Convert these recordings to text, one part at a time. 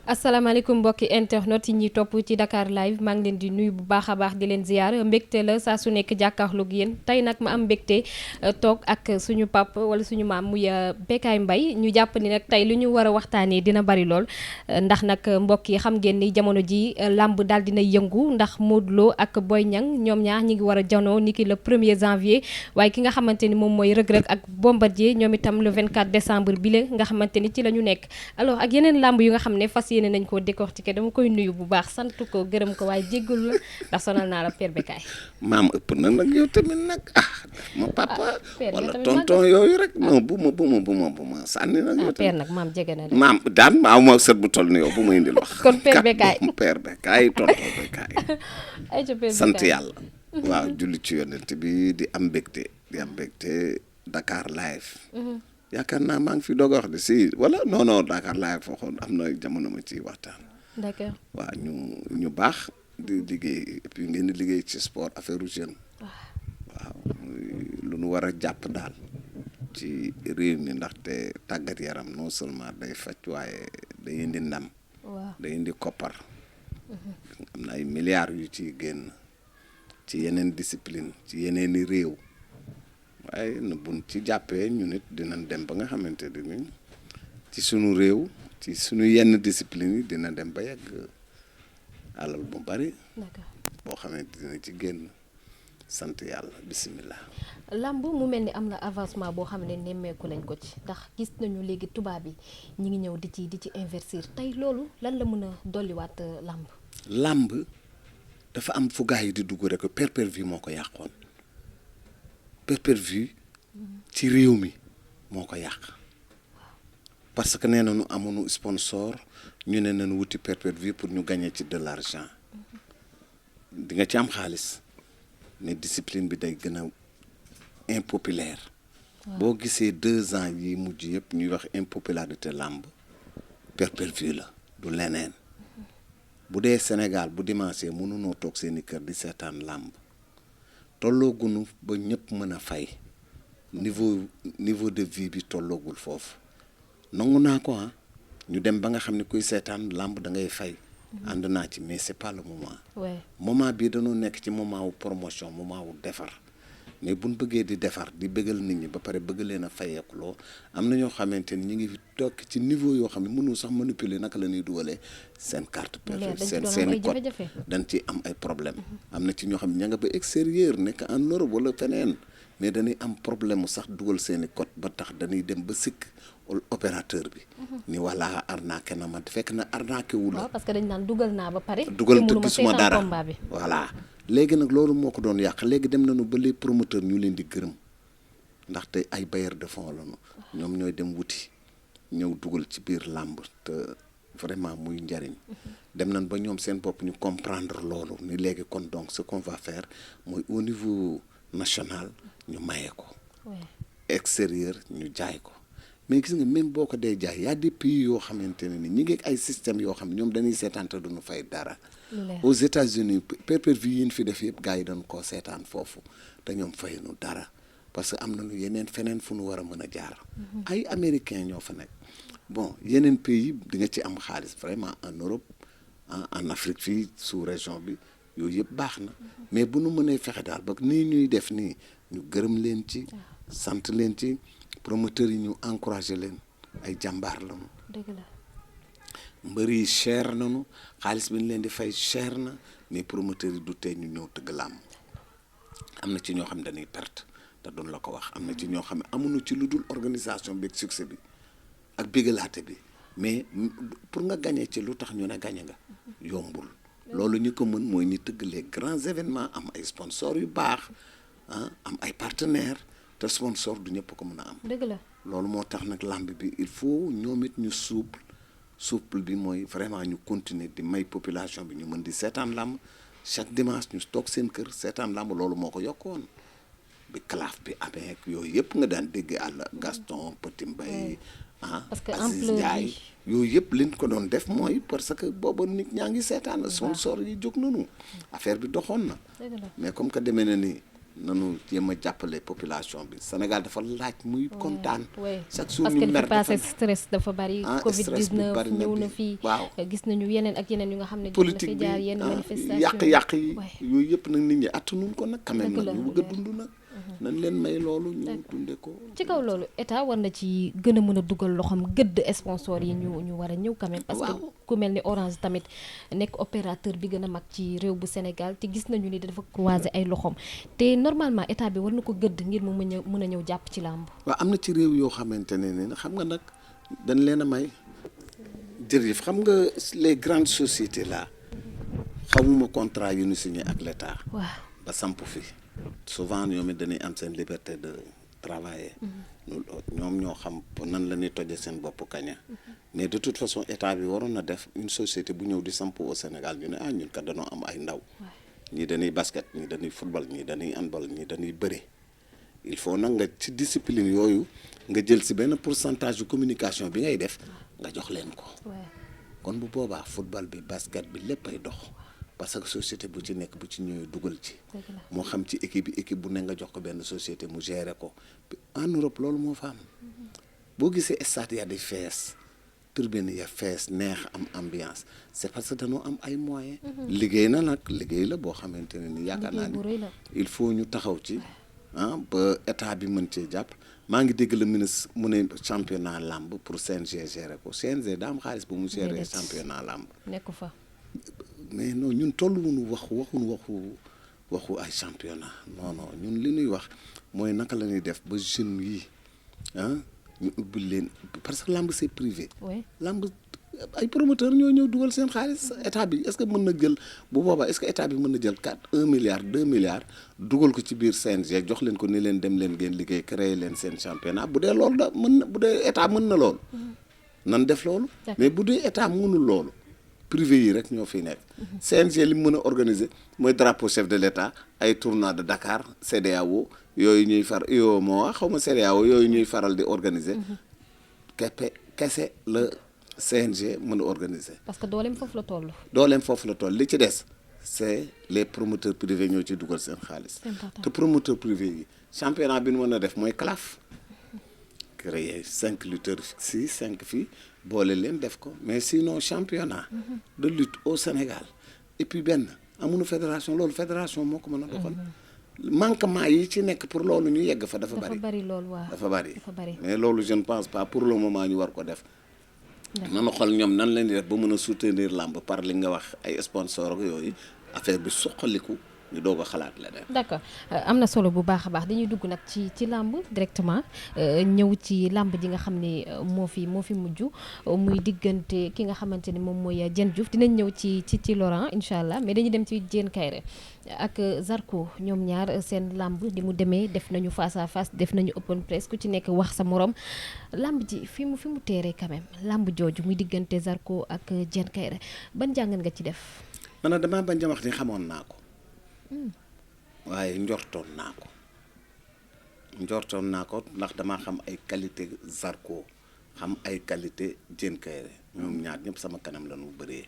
asalaamaaleykum mbokki internet yi ñuy topp ci Dakar live maa ngi leen di nuyu bu baax a baax di leen ziar mbégte la saa su nekk jàkkaarloog yéen tey nag ma am mbégte toog ak suñu pap wala suñu maam muy Becaye Mbaye ñu jàpp ni nag tey lu ñu war a waxtaanee dina bari lool ndax nag mbokk yi xam ngeen ni jamono ji làmb daal dina yëngu ndax Modou Lo ak Boy Niang ñoom ñaar ñi ngi war a janoo ni ki le 1er janvier waaye ki nga xamante ni moom mooy Reug-Reug ak Bombardier ñoom itam le 24 décembre bi la nga xamante ni ci la ñu nekk alors ak yeneen làmb yu nga xam ne fas yéene nañ koo décortiquer dama koy nuyu bu baax sant ko gërëm ko waaye jéggul la ndax sonal naa la Père Becaye. maam ëpp na nag yow tamit nag ma papa wala tonton yooyu rek non bu ma sànni nag yow tamit Père nag maam jege na de. maam daan maa ma sët bu toll ni yow bu ma indil wax kon Père Becaye Père Becaye tonton Becaye ay Père sant yàlla waaw julli ci yonent bi di am mbégte Dakar live yaakaar naa maa ngi fi doog a wax de si wala non Dakar live fooxoon am na jamono ma ci waxtaan. d'accord waaw ñu baax di liggéey et puis ngeen di liggéey ci sport affaire u jeune waaw lu nu war a jàpp daal ci réew mi ndaxte tàggat yaram non seulement day faj waaye day indi ndam. day indi koppar. am na ay milliards yu ci génn ci yeneen discipline ci yeneeni réew waaye buñ ci jàppee ñu nit dinañ dem ba nga xamante ni ci sunu réew ci sunu yenn discipline yi dina dem ba yegg alal bu bari. d'accord boo xamante dina ci génn sant yàlla bisimilah. làmb mu mel ni am na avancement boo xam ne nemmeeku nañ ko ci ndax gis nañu léegi tubaab yi ñi ngi ñëw di ci investir tey loolu lan la mën a dolliwaat làmb. làmb dafa am fu gaa yi di dugg rek pay-per-view moo ko yàqoon pay-per-view ci réew mi moo ko yàq parce que nee nañu amuñu sponsor ñu ne nañu wuti pay-per-view pour ñu gagner ci de l'argent di nga ci am xaalis mais discipline bi day gën a impopulaire. boo gisee 2 ans yi mujj yëpp ñuy wax impopularité làmb pay-per-view la du leneen bu dee Sénégal bu dimanche mënunoo toog seeni kër di seetaan làmb tolloogunu ba ñëpp mën a fay niveau de vie bi tolloogul foofu nangu naa ko ñu dem ba nga xam ne kuy seetaan làmb da ngay fay. ànd naa ci mais c'est pas le moment. moment bii dañoo nekk ci moment wu promotion moment wu defar mais buñ bëggee di defar di bëggal nit ñi ba pare bëgg leen a fayeekuloo am na ñoo xamante ni ñu ngi toog ci niveau yoo xam ne mënu sax manipuler naka la ñuy dugalee seen carte seen code dañ ci am ay problème am na ci ñoo xam ne ña nga ba extérieur nekk en Europe wala feneen mais dañuy am problème mu sax dugal seeni code ba tax dañuy dem ba sikk opérateur bi ni wala arnaqué na ma fekk na arnaqué wu la. waaw parce que dañ naan dugal naa ba pare. dugal te gisuma dara voilà. léegi nag loolu moo ko doon yàq léegi dem nañu ba les promoteurs ñu leen di gërëm ndaxte ay bailleurs de fonds lañu ñoom ñooy dem wuti ñëw dugal ci biir làmb te vraiment muy njariñ dem nañ ba ñoom seen bopp ñu comprendre loolu ni léegi kon donc ce qu'on va faire mooy au niveau national ñu maye ko. extérieur ñu jaay ko. mais gis nga même boo ko dee jaay y a des pays yoo xamante ne ni ñi ngi ay système yoo xam ne ñoom dañuy seetaan te duñu fay dara. aux États-Unis pay-per-view yi ñu fi def yëpp gars yi dañ koo seetaan foofu te ñoom fayuñu dara parce que am nañu yeneen feneen fu nu war a mën a jaar. ay américains ñoo fa nekk bon yeneen pays di nga ci am xaalis vraiment en Europe en Afrique fii sous région bi yooyu yëpp baax na mais bu nu mënee fexe daal ba nii ñuy def nii ñu gërëm leen ci sant leen ci. promoteurs yi ñu encouragé leen ay jàmbaar lañu. dëgg la. mbër yi cher nañu xaalis bi ñu leen di fay cher na mais promoteurs yi du tee ñu ñëw tëgg làmb am na ci ñoo xam ne dañuy perte te doon la ko wax am na ci ñoo xam ne amuñu ci lu dul organisation bi ak succès bi ak bégalaate bi mais pour nga gagné ci lu tax ñu ne gagné nga yombul. loolu ñu ko mën mooy ñu tëgg les grands événements am ay sponsors yu baax am ay partenaires. te sponsor du ñëpp ko mën a am. dëgg la loolu moo tax nag làmb bi il faut ñoom it ñu souple bi mooy vraiment ñu continuer di may population bi ñu mën di seetaan làmb chaque dimanche ñu toog seen kër seetaan làmb loolu moo ko yokkoon bi calaf bi amee yooyu yëpp nga daan dégg àll Gaston Petit Mbaye parce que Aziz Ndiaye yooyu yëpp liñ ko doon def mooy parce que booba nit ñaa ngi seetaan sponsor yi jóg nañu affaire bi doxoon na mais comme que demee na ni nanu jéem a jàppale population bi Sénégal dafa laaj muy kontaan. chaque jour parce ñu que mer li fi passé stress dafa bari. Covid stress bi 19 bari na ñëw na bi fii. waaw gis nañu yeneen ak yeneen yu nga xam ne. politique fi bi jaar yenn manifestation yàq-yàq yi yooyu yëpp nag nit ñi attanuñ ko nag. quand même dëgg la nag ñu bëgg a dund nag. nañ leen may loolu ñu dunde ko. ci kaw loolu état war na ci gën a mën a dugal loxoom gëdd sponsor yi ñu war a ñëw quand même. parce que ku mel ni Orange tamit nekk opérateur bi gën a mag ci réew bu Sénégal te gis nañu ni dafa croiser ay loxoom te normalement état bi war na ko gëdd ngir mu mën a ñëw jàpp ci làmb. waaw am na ci réew yoo xamante ne xam nga nag dañ leen a may jërëjëf xam nga les grandes sociétés là xamuma contrat yu ñu signé ak l'état. waaw ba samp fi souvent ñoom it dañuy am seen liberté de travailler. ñoom ñoo xam nan la ñuy toje seen bopp kaña. mais de toute façon état bi waroon na def une société bu ñëw di samp au Sénégal ñu ne ñun kat dañoo am ay ndaw. ñii dañuy basket ñii dañuy football ñii dañuy handball ñii dañuy bëre. il faut nag nga ci discipline yooyu nga jël si benn pourcentage de communication bi ngay def nga jox leen ko. kon bu boobaa football bi basket bi lépp ay dox. parce que société bu ci nekk bu ci ñëwee dugal ci. moo xam ci équipe bu ne nga jox ko benn société mu gérer ko. en Europe loolu moo fa am. boo gisee stade ya di fees tribune ya fees neex am ambiance c'est parce que dañoo am ay moyens. liggéey la boo xamante ne ni yaakaar naa ni il faut ñu taxaw ci. ba état bi mën cee jàpp maa ngi dégg le ministre mu ne championnat lamb pour CNG gérer ko CNG daa am xaalis bu mu gérer championnat lamb. nekk fa. mais non ñun tolluwuñu waxu ay championnat non ñun li ñuy wax mooy naka la ñuy def ba jeunes yi ñu ubbi leen parce que lamb c'est privé. lamb ay promoteurs ñoo ñëw dugal seen xaalis état bi est-ce que mën na jël bu boobaa est-ce que état bi mën na jël 1 milliard 2 milliards dugal ko ci biir CNG jox leen ko ni leen dem leen ngeen liggéey créer leen seen championnat bu dee loolu bu dee état mën na loolu. nan def loolu. mais bu dee état mënul loolu. privé yi rek ñoo fi nekk. CNG li mu mën a organiser mooy drapeau chef de l'État ay tournois de Dakar CEDEAO yooyu ñuy UEMOA xaw ma CEDEAO yooyu ñuy faral di organiser. kese la CNG mën a organiser. parce que dooleem foofu la toll. li ci des c'est les promoteurs privés ñoo ci dugal seen xaalis. te promoteurs privés yi championnat bi nu mën a def mooy CLAF. créer 5 lutteurs fii 5 fii. boole leen def ko mais sinon championnat de lutte au Sénégal et puis benn amuñu fédération loolu fédération moo ko mën a doxal manquement yi ci nekk pour loolu ñu yegg fa dafa bari loolu waaw dafa bari mais loolu je ne pense pas pour le moment ñu war ko def nanu xool ñoom nan leen di def ba mën a soutenir làmb par li nga wax ay sponsor ak yooyu affaire bi suqaliku ñu doog a xalaat leneen. d'accord am na solo bu baax a baax dañuy dugg nag ci làmb directement ñëw ci làmb ji nga xam ne moo fi mujj muy diggante ki nga xamante ni moom mooy Diène Diouf dinañ ñëw ci Laurent incha allah mais dañuy dem ci Diène Kaïré ak Zarko ñoom ñaar seen làmb di mu demee def nañu face à face def nañu open press ku ci nekk wax sa morom làmb ji fi mu teeree quand même làmb jooju muy diggante Zarko ak Diène Kaïré ban jàngat nga ci def. man damaa bañ a wax ni xamoon naa ko. waaye njortoon naa ko ndax damaa xam ay qualité Zarko xam ay qualité Diène Kaïré ñoom ñaar ñëpp sama kanam la ñu bëree.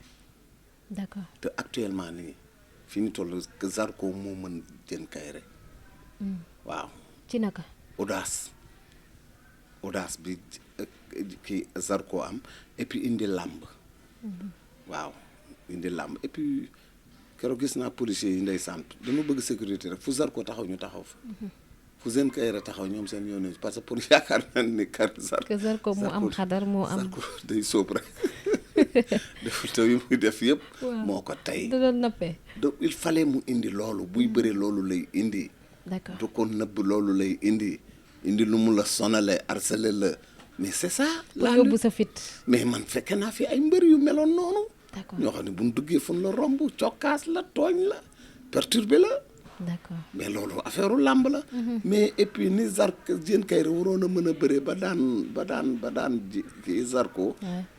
d'accord te actuellement nii fi ñu toll Zarko moo mën Diène Kaïré. waaw. ci naka. audace bi kii Zarko am et puis indi làmb. waaw indi làmb et puis. keroog gis naa policiers yi ndeysaan dañu bëgg sécurité rek fu Zarko taxaw ñu taxaw fa. fu Diène Kaïré taxaw ñoom seen yoon parce que pour yaakaar naa ni Zarko moo am xadar moo am. Zarko day sóob rek dafa taw yu muy def yëpp. moo ko tey da doon nappee. donc il fallait mu indi loolu buy bëri loolu lay indi. d'accord du ko nëbb loolu lay indi lu mu la sonalee harcelé la mais c'est ça. pour yóbbu sa fit. mais man fekke naa fi ay mbër yu meloon noonu. d'accord ñoo xam ne bu ñu duggee fu la romb cokkaas la tooñ la perturbé la. d'accord mais loolu affaire u làmb la. mais et puis ni Diène Kaïré waroon a mën a bëree ba daan ji Zarko.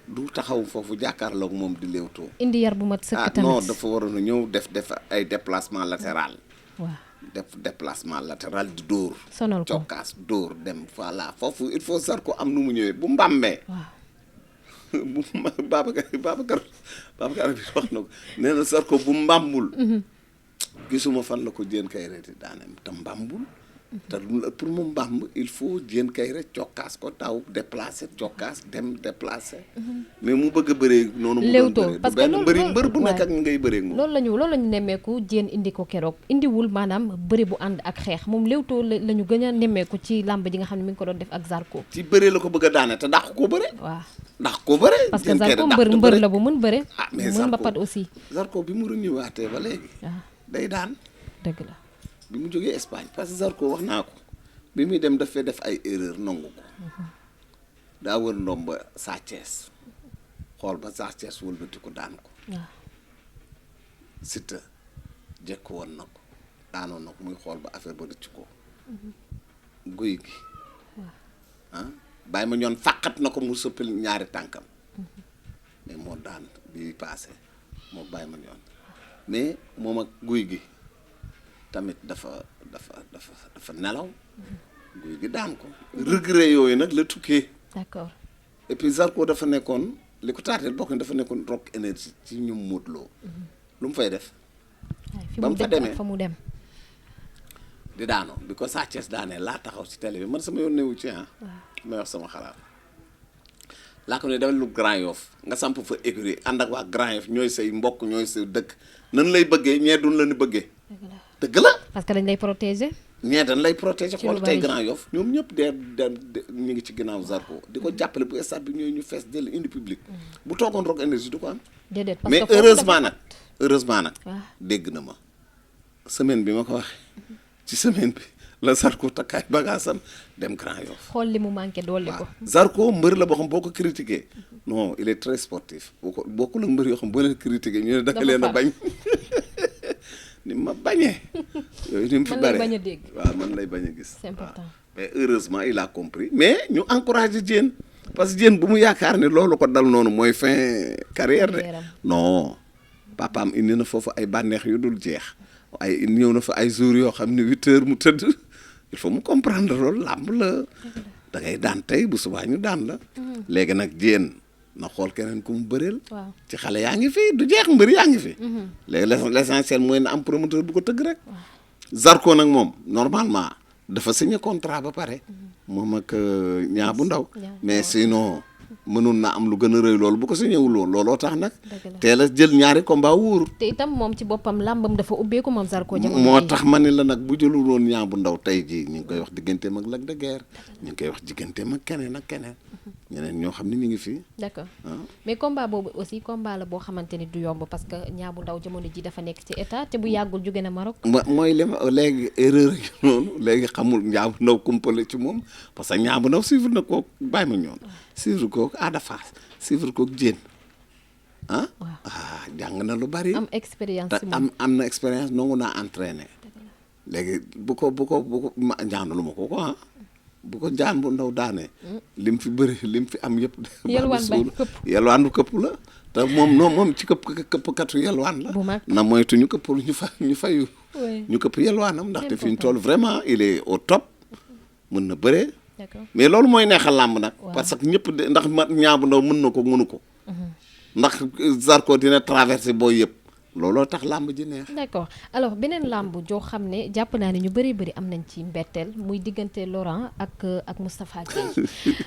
du taxaw foofu jàkkaarloog moom di léewtoo. indi yar bu mat sëkk tamit non dafa waroon a ñëw def ay déplacement latéral. waaw def déplacement latéral di dóor. sonal ko cokkaas dóor dem voilà foofu il faut Zarko am nu mu ñëwee bu mbàmmee. waaw. bu Babacar bi wax na ko nee na Zarko bu mbàmbul gisuma fan la ko Diène Kaïré di daane te mbambul te pour mu mbamb il faut Diène Kaïré cokkaas ko taw déplacé cokkaas dem déplacé mais mu bëgg a bëree noonu mu doon bëree parce que loolu mbër bu nekk ak ngay bëree moom loolu la ñu nemmeeku Diène indi ko keroog indiwul maanaam bëri bu ànd ak xeex moom léewtoo la ñu gën a nemmeeku ci làmb ji nga xam ne mi ngi ko doon def ak Zarko ci bëree la ko bëgg a daane te dàq koo bëre waaw ndax ko bëre parce que Zarko mbër la bu mën bëre mais mën mbapat aussi Zarko bi mu ñëwaatee ba léegi day daan dëgg la bi mu jógee Espagne parce que Zarko wax naa ko bi muy dem dafay def ay erreur nangu ko daa wër ndomba Sa Thiès xool ba Sa Thiès wëlbati ko daan ko Siteu jekk woon na ko daanoon na ko muy xool ba affaire ba rëcc ko guy gi bàyyi ma ñoon fàqat na ko mu sëppil ñaari tànkam mais moo daan bi passé moo bàyyi ma ñoon mais moom ak guy gi tamit dafa nelaw guy gi daan ko regret yooyu nag la tukkee d'accord et puis Zarko dafa nekkoon li ko taateel bokk dafa nekkoon rock énergie ci ñum Modou Lo lu mu fay def ba mu fa demee fa mu dem di daanoo bi ko Sa Thiès daanee laa taxaw ci télé bi man sama yoon newu ci may wax sama xalaat laa ko ne dama lu Grand Yoff nga samp fa écurie ànd ak waa Grand Yoff ñooy say mbokk ñooy say dëkk nan lay bëggee ñee duñ la ni bëggee dëgg la parce que dañ lay protéger ñee dañ lay protéger xool tey Grand Yoff ñoom ñëpp de ñu ngi ci ginnaaw Zarko di ko jàppale bu stade bi ñooy ñu fees jël indi public bu toogoon Rock Énergie du ko am déedéet mais heureusement nag dégg na ma semaine bi ma ko waxee ci semaine bi la Zarko takkaay bagaasam dem Grand Yoff xool li mu manqué doole ko Zarko mbër la boo xam boo ko critiqué non il est très sportif bokkul ak mbër yoo xam boo leen critiqué ñu ne danga leen a bañ ni ma bañee yooyu ni mu fi bare waaw man lay bañ a gis c'est important mais heureusement il a compris mais ñu encouragé Diène parce que Diène bu mu yaakaar ne loolu ko dal noonu mooy fin carrière de non papaam indi na foofu ay bànneex yu dul jeex ay ñëw na fa ay jours yoo xam ne 8 heures mu tëdd il faut mu comprendre loolu làmb la da ngay daan tey bu subaa ñu daan la léegi nag Diène na xool keneen ku mu bëreel ci xale yaa ngi fi du jeex mbër yaa ngi fi léegi l'essentiel mooy na am promoteur bu ko tëgg rek Zarko nag moom normalement dafa signé contrat ba pare moom ak ñaa bu ndaw mais sinon mënoon na am lu gën a rëy loolu bu ko signé wul woon looloo tax nag teel a jël ñaari combat wóor te itam moom ci boppam làmbam dafa ubbeeku moom Zarko jamono moo tax ma ne la nag bu jëlul woon ñaa bu ndaw tey jii ñu ngi koy wax digganteem ak Lac de Guiers ñu ngi koy wax digganteem ak keneen ak keneen ñeneen ñoo xam ne ñu ngi fii d'accord mais combat boobu aussi combat la boo xamante ni du yomb parce que ñaa bu ndaw jamono ji dafa nekk ci état te bu yàggul jóge na Maroc mooy li ma léegi erreur yi noonu léegi xamul ñaa bu ndaw kumpale ci moom parce que ñaa bu ndaw suivre na kook bàyyi ma ñoon suivre kook Ada Fass suivre kook Diène jàng na lu bari am expérience am na expérience nangu naa entraîné léegi bu ko ñaanalu ma ko bu ko jaan bu ndaw daanee lim fi bëri lim fi am yëpp yelwaan bu këpp la te moom ci këppkatu yelwaan la na moytu ñu këpp ñu fayu ñu këpp yelwaanam ndaxte fi ñu toll vraiment il est au top mën na bëree mais loolu mooy neexal làmb nag parce que ñëpp ndax ñaa bu ndaw mën na ko mënu ko ndax Zarko dina traversé booy yëpp looloo tax làmb ji neex. d'accord alors beneen làmb joo xam ne jàpp naa ne ñu bëri am nañ ci mbetteel muy diggante Laurent ak Moustapha Gueye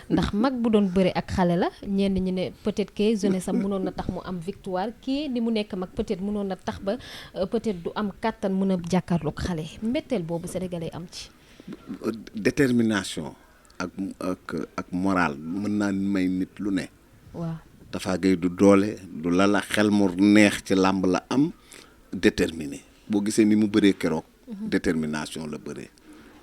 ndax mag bu doon bëri ak xale la ñenn ñi ne peut-être que jeunesse am mënoon na tax mu am victoire kii ni mu nekk mag peut-être mënoon na tax ba peut-être du am kàttan mën a jàkkaarloog xale mbetteel boobu sénégalais am ci. détermination ak moral mën naa may nit lu ne. waaw. Tafa Gueye du doole du lala xel mu neex ci làmb la am déterminé boo gisee ni mu bëree keroog. détermination la bëree.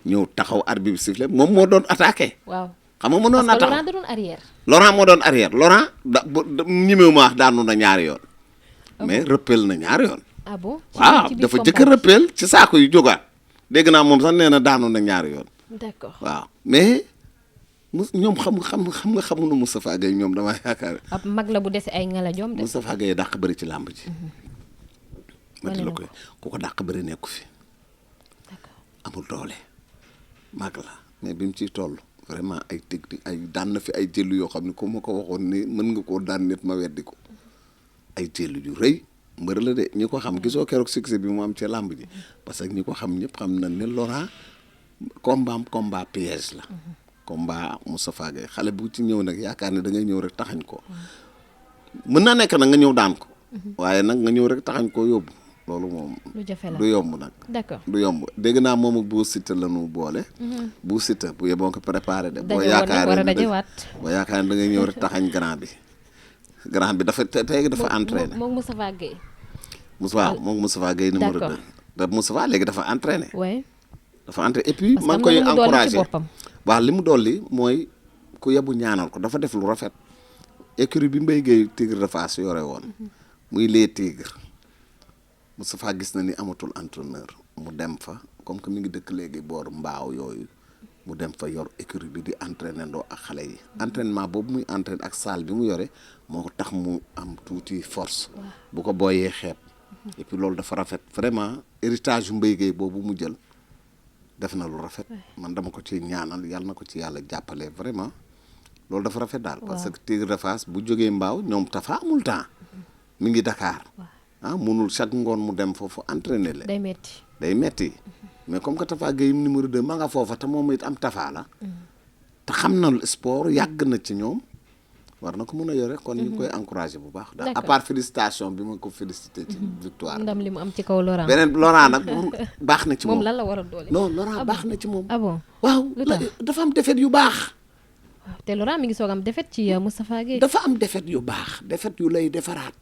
ñëw taxaw arbitre bi sifflé moom moo doon attaqué. waaw xam nga mënoon naa taxaw Laurent da doon arrière. Laurent moo doon arrière Laurent ñemewu ma wax daanu na ñaari yoon. mais rëppel na ñaari yoon. ah bon waaw dafa jëkk rëppel ci saako yu jógaat dégg naa moom sax nee na daanu na ñaari yoon. d'accord waaw mais. ñoom xamuñu Moustapha Gueye ñoom dama yaakaar. ab mag la bu dese ay ngelajoom de. Moustapha Gueye dàq bëri ci làmb ji. ma di la koy ku ko dàq bëri nekku fi. amul doole mag la mais bi mu ciy toll vraiment ay technique ay daan na fi ay jëlu yoo xam ne ku ma ko waxoon ni mën nga koo daan nit ma weddi ko ay jëlu yu rëy mbër la de ñi ko xam gisoo keroog succès bi mu am ci làmb ji parce que ñi ko xam ñëpp xam na ne Laurent combat piège la. combat Moustapha Gueye xale bu ci ñëw nag yaakaar ne da ngay ñëw rek taxañ ko mën na nekk nag nga ñëw daan ko. waaye nag nga ñëw rek taxañ koo yóbbu loolu moom. lu jafe la du yomb nag. d'accord du yomb dégg naa moom ak Bou Siteu la ñu boole. Bou Siteu bu yeboo ko préparé de. boo yaakaaree ne da ngay ñëw rek taxañ grand bi dafa tey dafa entraîné. moom Moustapha Gueye. moom Moustapha Gueye numéro 2. da Moustapha léegi dafa entraîné. oui. dafa entraîné et puis man koy encouragé waaw li mu dolli mooy ku yebu ñaanal ko dafa def lu rafet. écurie bi Mbaye Gueye Tigre de Fass yore woon. muy les Tigres. Moustapha gis na ni amatul entraîneur mu dem fa comme que mi ngi dëkk léegi boor mbaaw yooyu mu dem fa yor écurie bi di entraîné ndoo ak xale yi entraînement boobu muy entraîné ak salle bi mu yore moo tax mu am tuuti force bu ko booyee xeeb et puis loolu dafa rafet vraiment héritage yu Mbaye Gueye boobu mu jël def na lu rafet man dama ko ci ñaanal yàlla na ko ci yàlla jàppale vraiment loolu dafa rafet daal parce que Tigre de Fass bu jógee mbaaw ñoom Tafa amul temps mi ngi Dakar munul chaque ngoon mu dem foofu entraîner leen. day metti mais comme que Tafa Gueye numéro 2 ma nga foofa te moom it am Tafa la. te xam na sport yàgg na ci ñoom war na ko mën a yore kon ñu ngi koy encourager bu baax. daal à part félicitation bi ma ko félicité ci victoire. ndam li mu am ci kaw Laurent. beneen Laurent nag moom baax na ci moom. moom lan la war a doole. non Laurent baax na ci moom. ah bon waaw dafa am défaite yu baax. waaw te Laurent mi ngi soog am défaite ci Moustapha Gueye. dafa am défaite yu baax défaite yu lay defaraat.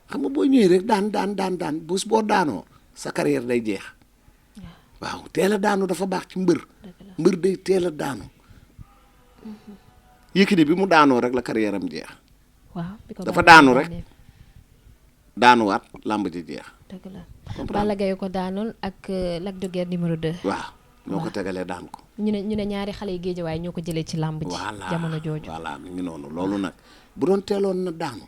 xam nga boo ñëwee rek daan bés boo daanoo sa carrière day jeex waaw teel a daanu dafa baax ci mbër day teel a daanu Yékini bi mu daanoo rek la carrière am jeex waaw dafa daanu rek daanuwaat làmb ji jeex. dëgg la Balla Gaye ko daanoon ak Lac de Guiers numéro 2. waaw ñoo ko tegalee daan ko. ñu ne ñaari xale yi Géejawaay ñoo ko jëlee ci làmb ji. jamono jooju voilà mi ngi noonu loolu nag bu doon teeloon na daanu.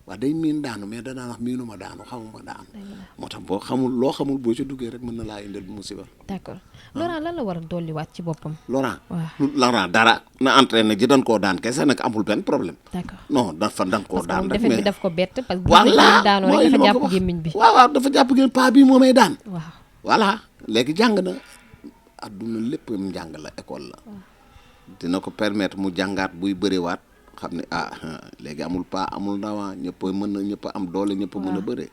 waaw day miin daanu mais danaa wax miinuma daanu xamuma daanu. moo tax boo xamul loo xamul boo ci duggee rek mën na laa indil musiba. d'accord Laurent lan la war a dolliwaat ci boppam. Laurent dara na entraîné ji dañ koo daan kese nag amul benn problème. d'accord non dafa daan koo daan rek mais bi daf ko bett parce que. voilà daanoo rek dafa jàpp gémmiñ bi. waaw dafa jàpp gémmiñ paa bii moo may daan. waaw voilà léegi jàng na adduna lépp njàng la école la. dina ko permettre mu jàngaat buy bëriwaat. xam ne léegi amul pas amul ndawaa ñëpp am doole ñëpp mën a bëree.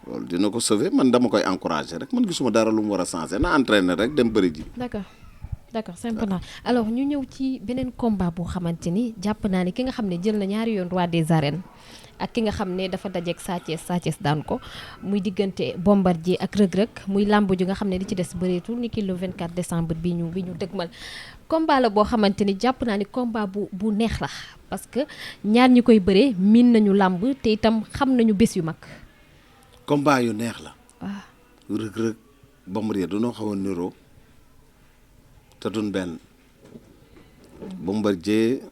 loolu dina ko sauver man dama koy encourager rek man gisuma dara lu mu war a changer na entraîner rek dem bëri ji. d'accord c'est important alors ñu ñëw ci beneen combat boo xamante ni jàpp naa ni ki nga xam ne jël na ñaari yoon roi des arènes ak ki nga xam ne dafa dajeeg Sa Thiès daan ko muy diggante Bombardier ak Reug Reug muy làmb ji nga xam ne li ci des bëreetul ni ki le 24 décembre bi ñu dëgmal. combat la boo xamante ni jàpp naa ni combat bu neex la parce que ñaar ñi koy bëree miin nañu làmb te itam xam nañu bés yu mag. combat yu neex la. waaw Reug Reug Bombardier dunoo xaw a niroo te duñ benn. Bombardier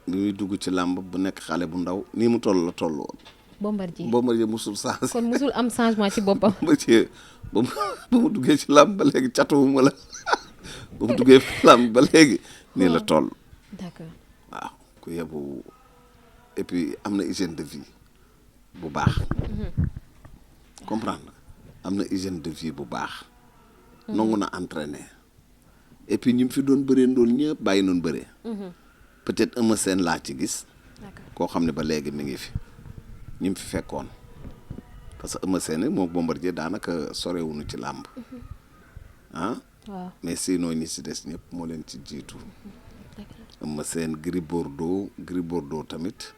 bi muy dugg ci làmb bu nekk xale bu ndaw nii mu toll woon. Bombardier musul changé. kon musul am changement ci boppam. Bombardier ba mu duggee ci làmb ba léegi catuwuma la. ba mu duggee làmb ba léegi nii la toll. d'accord waaw ku yebu et puis am na hygiène de vie bu baax. comprendre am na hygiène de vie bu baax. nangu na entraîner. et puis ñi mu fi doon bëree ndool ñëpp bàyyi noonu bëree. peut-être Eumeu Sène laa ci gis. koo xam ne ba léegi mi ngi fi ñi mu fi fekkoon parce que Eumeu Sène moo Bombardier daanaka sorewuñu ci làmb. waaw mais sinon ñi si des ñëpp moo leen ci jiitu. Eumeu Sène Gris Bordeaux tamit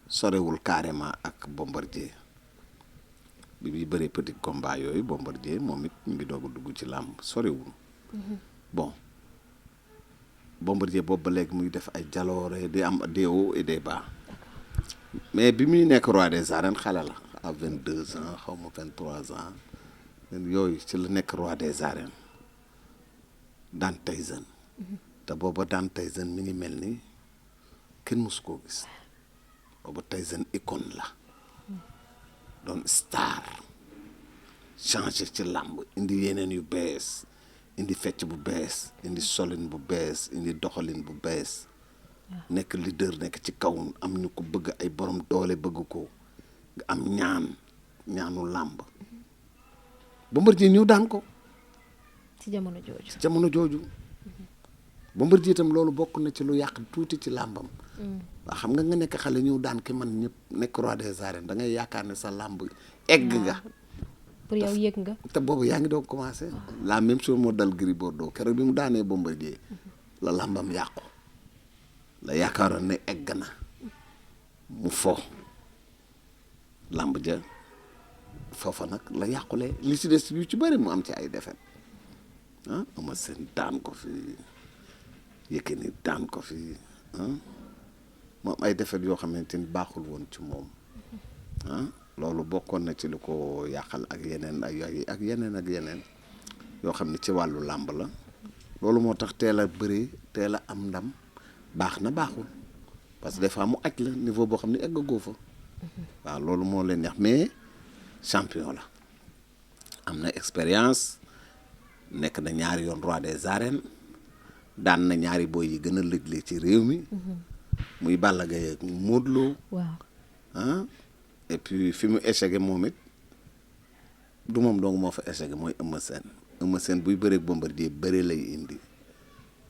sorewul carrément ak Bombardier bi muy bëree petit combat yooyu Bombardier moom it ñu ngi doog a dugg ci làmb sorewul. bon Bombardier boobu ba léegi muy def ay jaloore di am des hauts et des bas mais bi muy nekk roi des arènes xale la à 22 ans xaw ma 23 ans yooyu ci la nekk roi des arènes. daan Tyson te booba daan Tyson mi ngi mel ni kenn mësu koo gis booba Tyson icône la doon star changé ci làmb indi yeneen yu bees indi fecc bu bees indi solin bu bees indi doxalin bu bees nekk leader nekk ci kaw am ñu ko bëgg ay borom doole bëgg ko am ñaanu làmb Bombardier ñëw daan ko ci jamono jooju Bombardier itam loolu bokk na ci lu yàq tuuti ci làmbam waaw xam nga nekk xale ñëw daan ki man ñëpp nekk roi des arènes da ngay yaakaar ne sa làmb egg nga pour yow yëg nga te boobu yaa ngi doog commencé la même chose moo dal Gris Bordeaux keroog bi mu daanee Bombardier la làmbam yàqu la yaakaaroon ne egg na mu fo làmb ja foofa nag la yàqule li ci des yu ci bëri mu am ci ay defet ama seen daan ko fi Yékini daan ko fi moom ay defet yoo xamante ni baaxul woon ci moom loolu bokkoon na ci lu ko yàqal ak yeneen ak yeneen yoo xam ne ci wàllu làmb la loolu moo tax teel a bëri teel a am ndam baax na baaxul parce que des fois mu aj la niveau boo xam ne eggagoo fa waaw loolu moo leen neex mais champion la am na expérience nekk na ñaari yoon roi des arènes daan na ñaari boy yi gën a lëgle ci réew mi muy Balla Gaye ak Modou Lo waaw et puis fi mu échec moom it du moom dong moo fa échec mooy Eumeu Sène buy bëreeg Bombardier bëre lay indi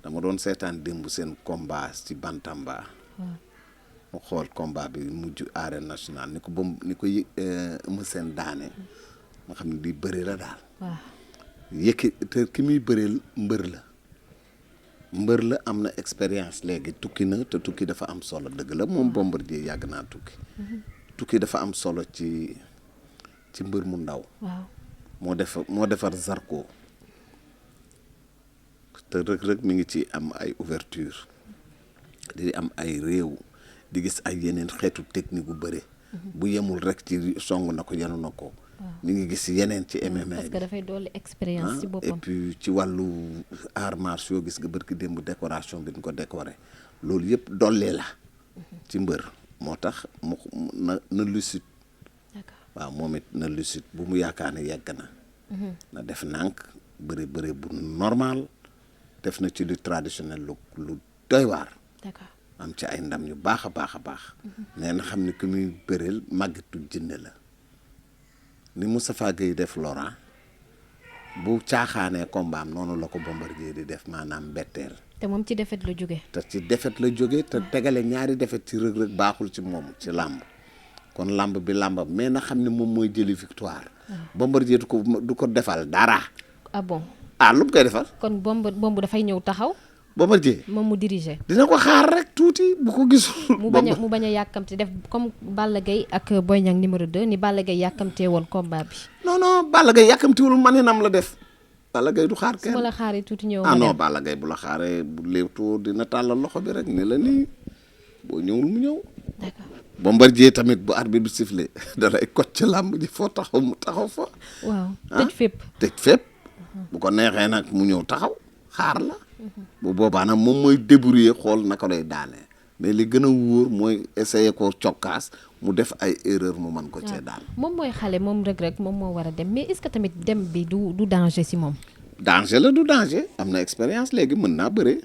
dama doon seetaan démb seen combat ci Bantamba mu xool combat bi mujj arène nationale ni ko Eumeu Sène daane nga xam ne di bëre la daal te ki muy bëreel mbër la am na expérience léegi tukki na te tukki dafa am solo dëgg la moom Bombardier yàgg naa tukki dafa am solo ci mbër mu ndaw moo defar Zarko te Reug mi ngi ci am ay ouverture di am ay réew di gis ay yeneen xeetu technique bu bëre bu yemul rek ci song na ko yenu na ko mi ngi gis yeneen ci MMA parce que dafay dolli expérience ci boppam et puis ci wàllu arts martiaux gis nga bërki démb décoration bi ñu ko décoré loolu yëpp dollee la ci mbër moo tax na lucide waaw moom it na lucide bu mu yaakaar ne yegg na def nànk bëre bu normal def na ci lu traditionnel lu doy waar am ci ay ndam yu baax a baax nee na xam ne que muy bëreel màggetu jinne la ni Moustapha Gueye def Laurent bu caaxaanee combat am noonu la ko Bombardier di def maanaam mbetteel te moom ci defet la jóge te tegale ñaari defet ci Reug baaxul ci moom ci làmb kon làmb bi làmbam mais na xam ne moom mooy jëli victoire Bombardier du ko defal dara bon lu mu koy defal kon bomb dafay ñëw taxaw Bombardier moom mu diriger dina ko xaar rek tuuti bu ko gisul mu bañ a yàkkamti def comme Balla Gaye ak Boy Niang numéro 2 ni Balla Gaye yàkkamtee woon combat bi non Balla Gaye yàkkamtiwul maninam la def Balla Gaye du xaar kenn su ma la xaaree tuuti ñëw non Balla Gaye bu la xaaree bu léewtoo dina tàllal loxo bi rek ni la nii boo ñëwul mu ñëw d'accord Bombardier tamit bu arbitre bi sifflé dalay kot ci làmb ji foo taxaw mu taxaw fa waaw tëj fépp bu ko neexee nag mu ñëw taxaw xaar la bu boobaa nag moom mooy débrouiller xool naka lay daanee mais li gën a wóor mooy essayer ko cokkaas mu def ay erreur mu mën ko cee daan moom mooy xale moom Reug moom moo war a dem mais est-ce que tamit dem bi du danger si moom danger la du danger am na expérience léegi mën naa bëre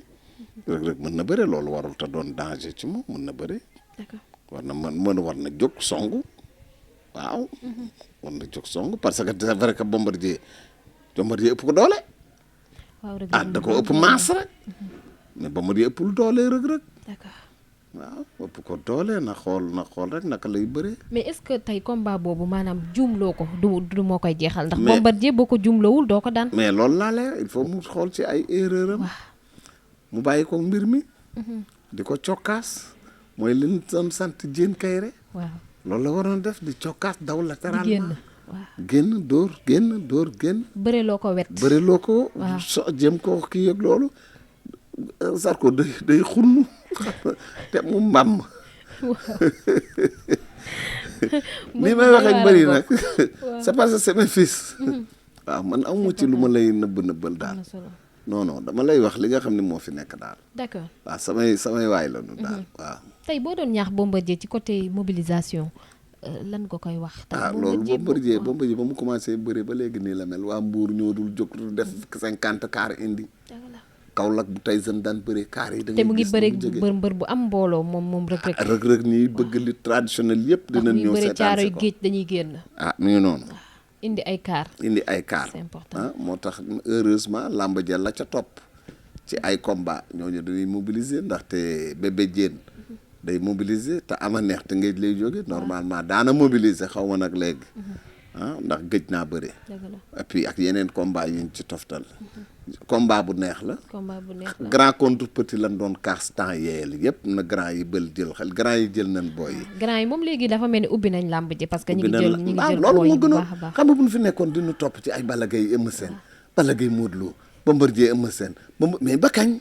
Reug mën na bëre loolu warul te doon danger ci moom mën na bëre d'accord war na jóg songu waaw war na jóg songu parce que c'est vrai que Bombardier ëpp ko doole da ko ëpp maas rek mais Bombardier ëppul doole Reug d'accord waaw ëpp ko doole na xool rek naka lay bëree mais est-ce que tey combat boobu maanaam juumloo ko du moo koy jeexal ndax Bombardier boo ko juumloowul doo ko daan mais loolu laa leer il faut mu xool ci ay erreur am mu bàyyi ko mbir mi di ko cokkaas mooy li ñu doon sant Diène Kaïré waaw loolu la waroon def di cokkaas daw latéralement génn dóor génn bëreloo ko wet bëreloo ko jëm ko kii ak loolu Zarko day xunn te mu mbàmm ni may waxee bëri nag c'est parce que c'est mes fils waaw man amu ci lu ma lay nëbbal daal non dama lay wax li nga xam ne moo fi nekk daal d'accord waaw samay waay la nu daal waaw tey boo doon ñaax Bombardier ci côté mobilisation lan nga koy wax loolu Bombardier ba mu commencé bëri ba léegi nii la mel waa Mbour ñoo dul jóg def 50 car indi Kaolack bu Tyson daan bëree kaar yi da te ngay mu ngi gis bëre ni mu jógee mbër bu am mbooloo moom Reug Reug. Reug ñiy bëgg li traditionnel yëpp dinañ ñëw bëre seetaan si caaroy ko géej dañuy génn. mi ngi noonu indi ay kaar. c'est important. moo tax heureusement làmb ja la ca topp ci ay combat ñooñu dañuy mobiliser ndaxte bébé Diène day mobiliser te ama neex te ngay lay jóge normalement daana mobiliser xaw ma nag léegi ndax gëj naa bëre et puis ak yeneen combat yi ñu ci toftal combat bu neex la grand contre petit lan doon kaas temps yeel yëpp na grand yi bël jël xel grand yi jël nañ booy yi grand yi moom léegi dafa mel ni ubbi nañ làmb ji parce que ñi ngi jël loolu moo gën a xam nga bu ñu fi nekkoon diñu topp ci ay Balla Gaye Eumeu Sène Balla Gaye Modou Lo Bombardier Eumeu Sène mais ba kañ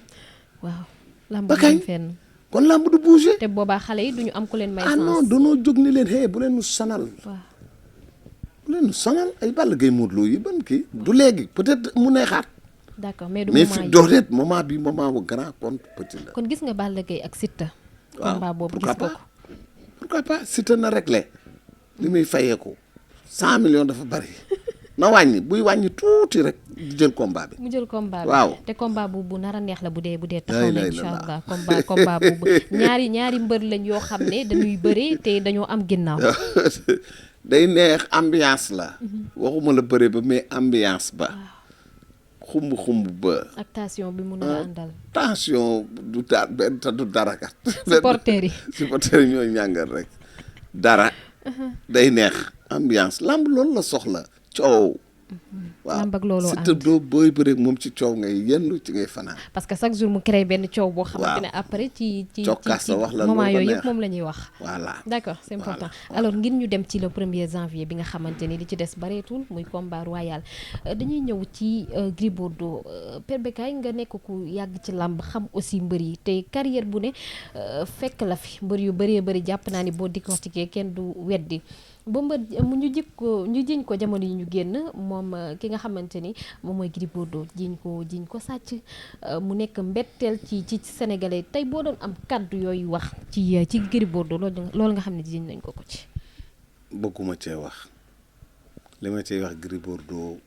waaw làmb ba kañ fenn kon làmb du bouger te boobaa xale yi duñu am ku leen may chance non danoo jóg ni leen bu leen nu sonal bu leen nu sonal ay Balla Gaye Modou Lo yi ban kii du léegi peut-être mu neexaat d'accord mais du mais moment fi dooleet moment bi moment bu grand contre petit la kon gis nga Balla Gaye ak Siteu combat boobu gis nga ko pourquoi pas Siteu na réglé li muy fayeeku 100 millions dafa bari na wàññi buy wàññi tuuti rek di jël combat bi mu jël combat bi waaw te combat bu nar a neex la bu dee taxaw na incha allah combat bu ñaari mbër lañ yoo xam ne dañuy bëri te dañoo am ginnaaw day neex ambiance la waxuma la bëre ba mais ambiance ba xumb ba ak tension bi mun a àndal tension du dara kat supporters yi ñooy ñàngal rek dara day neex ambiance lamb loolu la soxla coow waaw lamb ak looloo Siteu doo booy bëre moom ci coow ngay yendu ci ngay fanaan parce que chaque jour mu créé benn coow boo xamante ne après ci wax la moment yooyu yëpp moom la ñuy wax voilà d'accord c'est important alors ngir ñu dem ci le 1er janvier bi nga xamante ni li ci des bareetul muy combat royal dañuy ñëw ci Gris Bordeaux Père Becaye nga nekk ku yàgg ci làmb xam aussi mbër yi te carrière bu ne fekk la fi mbër yu bëree bëri jàpp naa ni boo décortiquer kenn du weddi ba mbër ñu jiñ ko jamono yi ñu génn moom ki nga xamante ni moom mooy Gris Bordeaux jiñ ko sàcc mu nekk mbetteel ci sénégalais tey boo doon am kàddu yooyu wax ci Gris Bordeaux loolu nga xam ne jiñ nañ ko ci bëgguma cee wax li ma cee wax Gris Bordeaux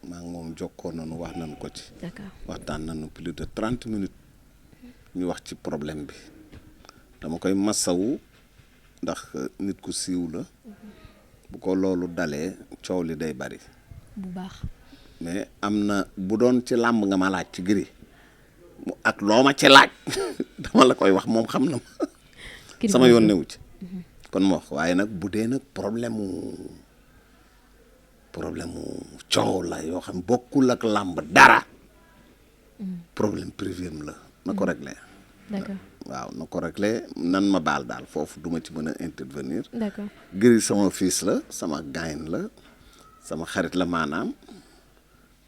maa ngi moom jokkoo nañu wax nañu ko ci d'accord waxtaan nañu plus de 30 minutes ñu wax ci problème bi dama koy masawu ndax nit ku siiw la bu ko loolu dalee coow li day bari bu baax mais am na bu doon ci làmb nga ma laaj ci Gris ak loo ma ci laaj dama la koy wax moom xam na ma sama yoon newu ci kon ma wax waaye nag bu dee nag problème mu coow la yoo xam bokkul ak làmb dara problème privé la na ko réglé d'accord waaw na ko réglé nan ma baal daal foofu duma ci mën a intervenir d'accord Gris sama fils la sama gain la sama xarit la maanaam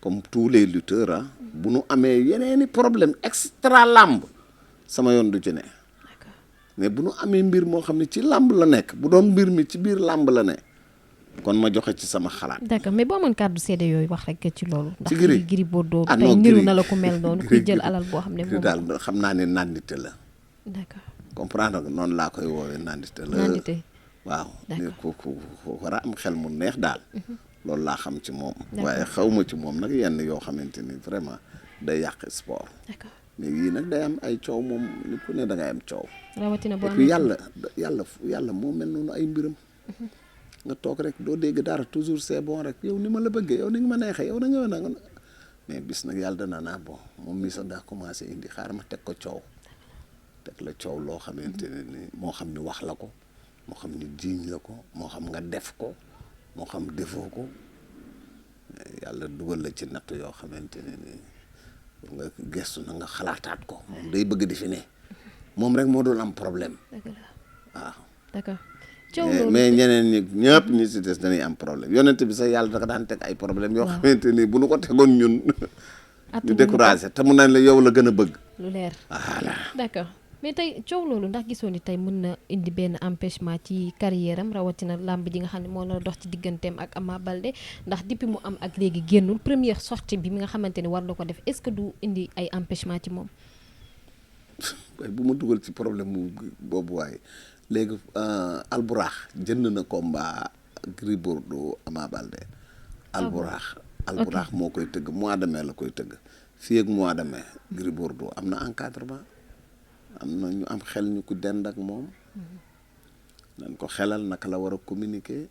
comme tous les lutteurs bu nu amee yeneeni problème extra làmb sama yoon du ci ne mais bu nu amee mbir moo xam ne ci làmb la nekk bu doon mbir mi ci biir làmb la ne kon ma joxe ci sama xalaat. d'accord mais boo amoon kàddu seede yooyu wax rek ci loolu. ci Gris Gris Bordeaux tey niru na la ku mel noonu kuy jël alal boo xam ne moom daal xam naa ne nandite la. d'accord comprendre nga noonu laa koy woowee nandite la. nandite waaw. d'accord ku war a am xel mu neex daal. loolu laa xam ci moom. waaye xawma ci moom nag yenn yoo xamante ni vraiment day yàq sport. d'accord mais yii nag day am ay coow moom nit ku ne da ngay am coow. rawatina boo et puis yàlla moo mel noonu ay mbiram. nga toog rek doo dégg dara toujours c'est bon rek yow ni ma la bëggee yow ni nga ma neexee yow na nga na mais bis nag yàlla dana naa bon moom mii sax daa commencé indi xaar ma teg ko coow teg la coow loo xamante ne ni moo xam ni wax la ko moo xam ni jiiñ la ko moo xam nga def ko moo xam defoo ko yàlla dugal la ci natt yoo xamante ne ni nga gestu na nga xalaataat ko moom day bëgg di fi ne moom rek moo doon am problème waaw d'accord mais ñeneen ñi ñëpp ñi si des dañuy am problème yonent bi sax yàlla dafa daan teg ay problème yoo xamante ni bu nu ko tegoon ñun ñu découragé te mun nañ la yow la gën a bëgg lu leer voilà d'accord mais tey coow loolu ndax gisoo ni tey mën na indi benn empêchement ci carrière am rawatina làmb ji nga xam ne moo la dox ci digganteem ak Ama Baldé ndax depuis mu am ak léegi génnul première sortie bi mi nga xamante ni war na ko def est-ce que du indi ay empêchement ci moom waaye bu ma dugal ci problème mu boobu waaye léegi Alburax jënd na combat Gris Bordeaux Ama Baldé Alburax moo koy tëgg mois de mai la koy tëgg fii ak mois de mai Gris Bordeaux am na encadrement am na ñu am xel ñu ko dend ak moom nañ ko xelal naka la war a communiquer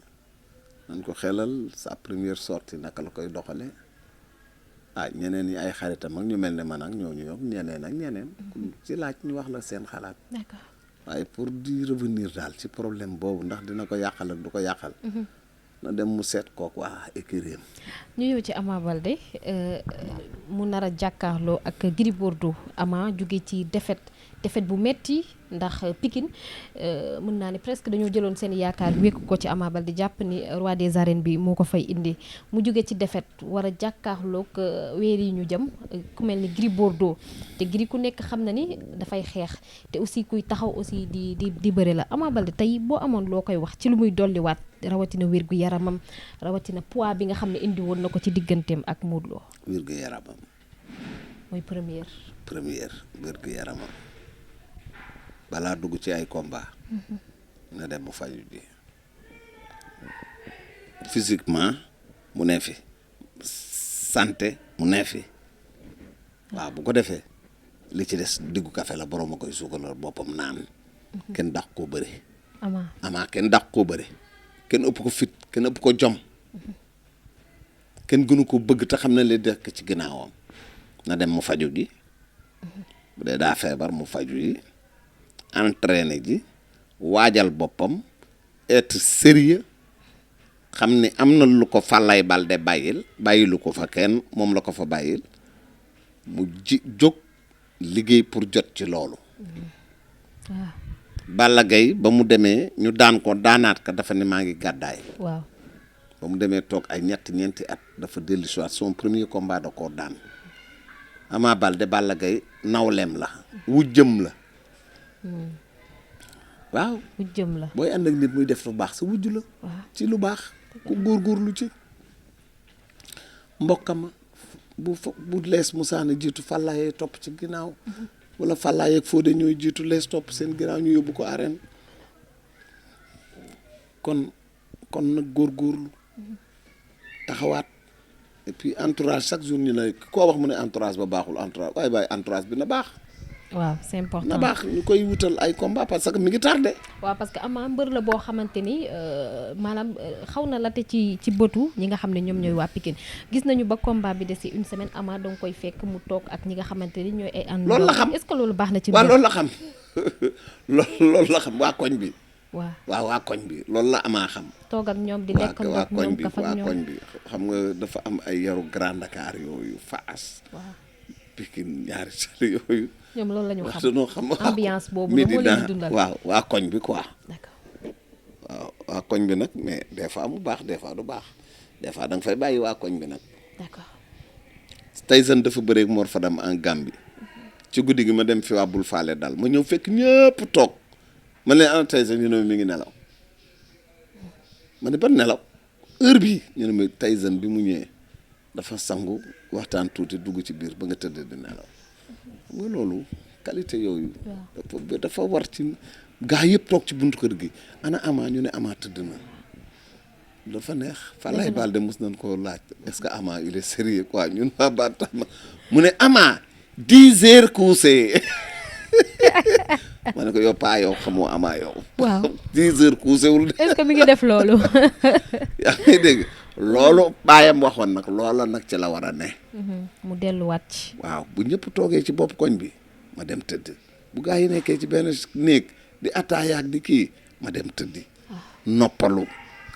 nañ ko xelal sa première sortie naka la koy doxale ñeneen ñi ay xaritam ak ñu mel ne man ak ñooñu yokk ñeneen ak ñeneen ci laaj ñu wax la seen xalaat. D'accord. waaye pour di revenir daal ci problème boobu ndax dina ko yàqal ak du ko yàqal. na dem mu seet kook waa écurie ñu ñëw ci Ama Baldé mu nar a jàkkaarloo ak Gris Bordeaux. Ama jóge ci défaite bu metti ndax Pikine mën naa ne presque dañoo jëloon seen yaakaar wékku ko ci Ama Baldé jàpp ni roi des arènes bi moo ko fay indi mu jóge ci défaite war a jàkkaarloog weer yi ñu jëm ku mel ni Gris Bordeaux te Gris ku nekk xam na ni dafay xeex te aussi kuy taxaw aussi di bëre la Ama Baldé tey boo amoon loo koy wax ci lu muy dolliwaat rawatina wér gu yaramam rawatina poids bi nga xam ne indi woon na ko ci digganteem ak Modou Lo. wér gu yaramam. mooy première wér gu yaramam balaa dugg ci ay combat na dem mu faju ji physiquement mu ne fi santé mu ne fi waaw bu ko defee li ci des diggu kafe la borom a koy suukalal boppam naan kenn dàq koo bëri ama kenn dàq koo bëri kenn ëpp ko fit kenn ëpp ko jom kenn gënu ko bëgg te xam ne li dekk ci ginnaawam na dem mu faju ji bu dee daa feebar mu faju ji entraîné ji waajal boppam être sérieux xam ni am na lu ko Falaye Baldé bàyyilu ko fa kenn moom la ko fa bàyyil mu jóg liggéey pour jot ci loolu. waaw. Balla Gaye ba mu demee ñu daan ko daanaat ka dafa ne maa ngi gàddaay. waaw. ba mu demee toog ay ñeenti at dafa dellu si waat son premier combat da koo daan Ama Baldé Balla Gaye nawleem la wujjëm la. waaw wujjëm la booy ànd ak nit muy def lu baax sa wujj la. ci lu baax ku góorgóorlu ci mbokkama bu lees musaana jiitu Falaye topp ci ginnaaw wala Falaye ak Fodé ñooy jiitu lees topp seen ginnaaw ñu yóbbu ko arène kon nag góorgóorlu taxawaat et puis entourage chaque jour ñu ne koo wax mu ne entourage ba baaxul waaye entourage bi na baax. waaw c'est important na baax ñu koy wutal ay combat parce que mi ngi tardé. waaw parce que Ama mbër la boo xamante ni maanaam xaw na late ci bëtu ñi nga xam ne ñoom ñooy waa Pikine gis nañu ba combat bi des une semaine Ama danga koy fekk mu toog ak ñi nga xamante ni ñooy ay. ànd loolu la xam est-ce que loolu baax na ci. waaw loolu la xam loolu la xam waa koñ bi. waaw waa koñ bi loolu la Ama xam. toog ak ñoom di lekk ak ñoom kaf ak ñoom waa koñ bi xam nga dafa am ay yaru Grand Dakar yooyu Fass. waaw Pikine ñaari sali yooyu. ñoom loolu la ñu xam ambiance boobu moo leen dundal waa koñ bi quoi. d'accord waaw waa koñ bi nag mais des fois mu baax des fois du baax des fois da nga fay bàyyi waa koñ bi nag. d'accord Tyson dafa bëreeg Mor Fadam en Gambie ci guddi gi ma dem fi waa bul faale dal ma ñëw fekk ñëpp toog ma ne ana Tyson ñu ne mi ngi nelaw ma ne ban nelaw heure bii ñu ne ma Tyson bi mu ñëwee dafa sangu waxtaan tuuti dugg ci biir ba nga tëdd di nelaw. nga loolu qualité yooyu. dafa war ci gaa yëpp toog ci buntu kër gi ana Ama ñu ne Ama tëdd na dafa neex. Falaye Baldé mos nañ koo laaj est-ce que Ama il est sérieux quoi ñun waa Batama mu ne Ama 10 heures couché ma ne ko yow paa yow xamoo Ama yow. waaw 10 heures couché wul. est-ce que mi ngi def loolu. yaa ngi dégg. loolu baayam waxoon nag loola nag ci la war a ne. mu delluwaat ci. waaw bu ñëpp toogee ci bopp koñ bi ma dem tëdd bu gaa yi nekkee ci benn néeg di ataaya ak di kii ma dem tëddi. noppalu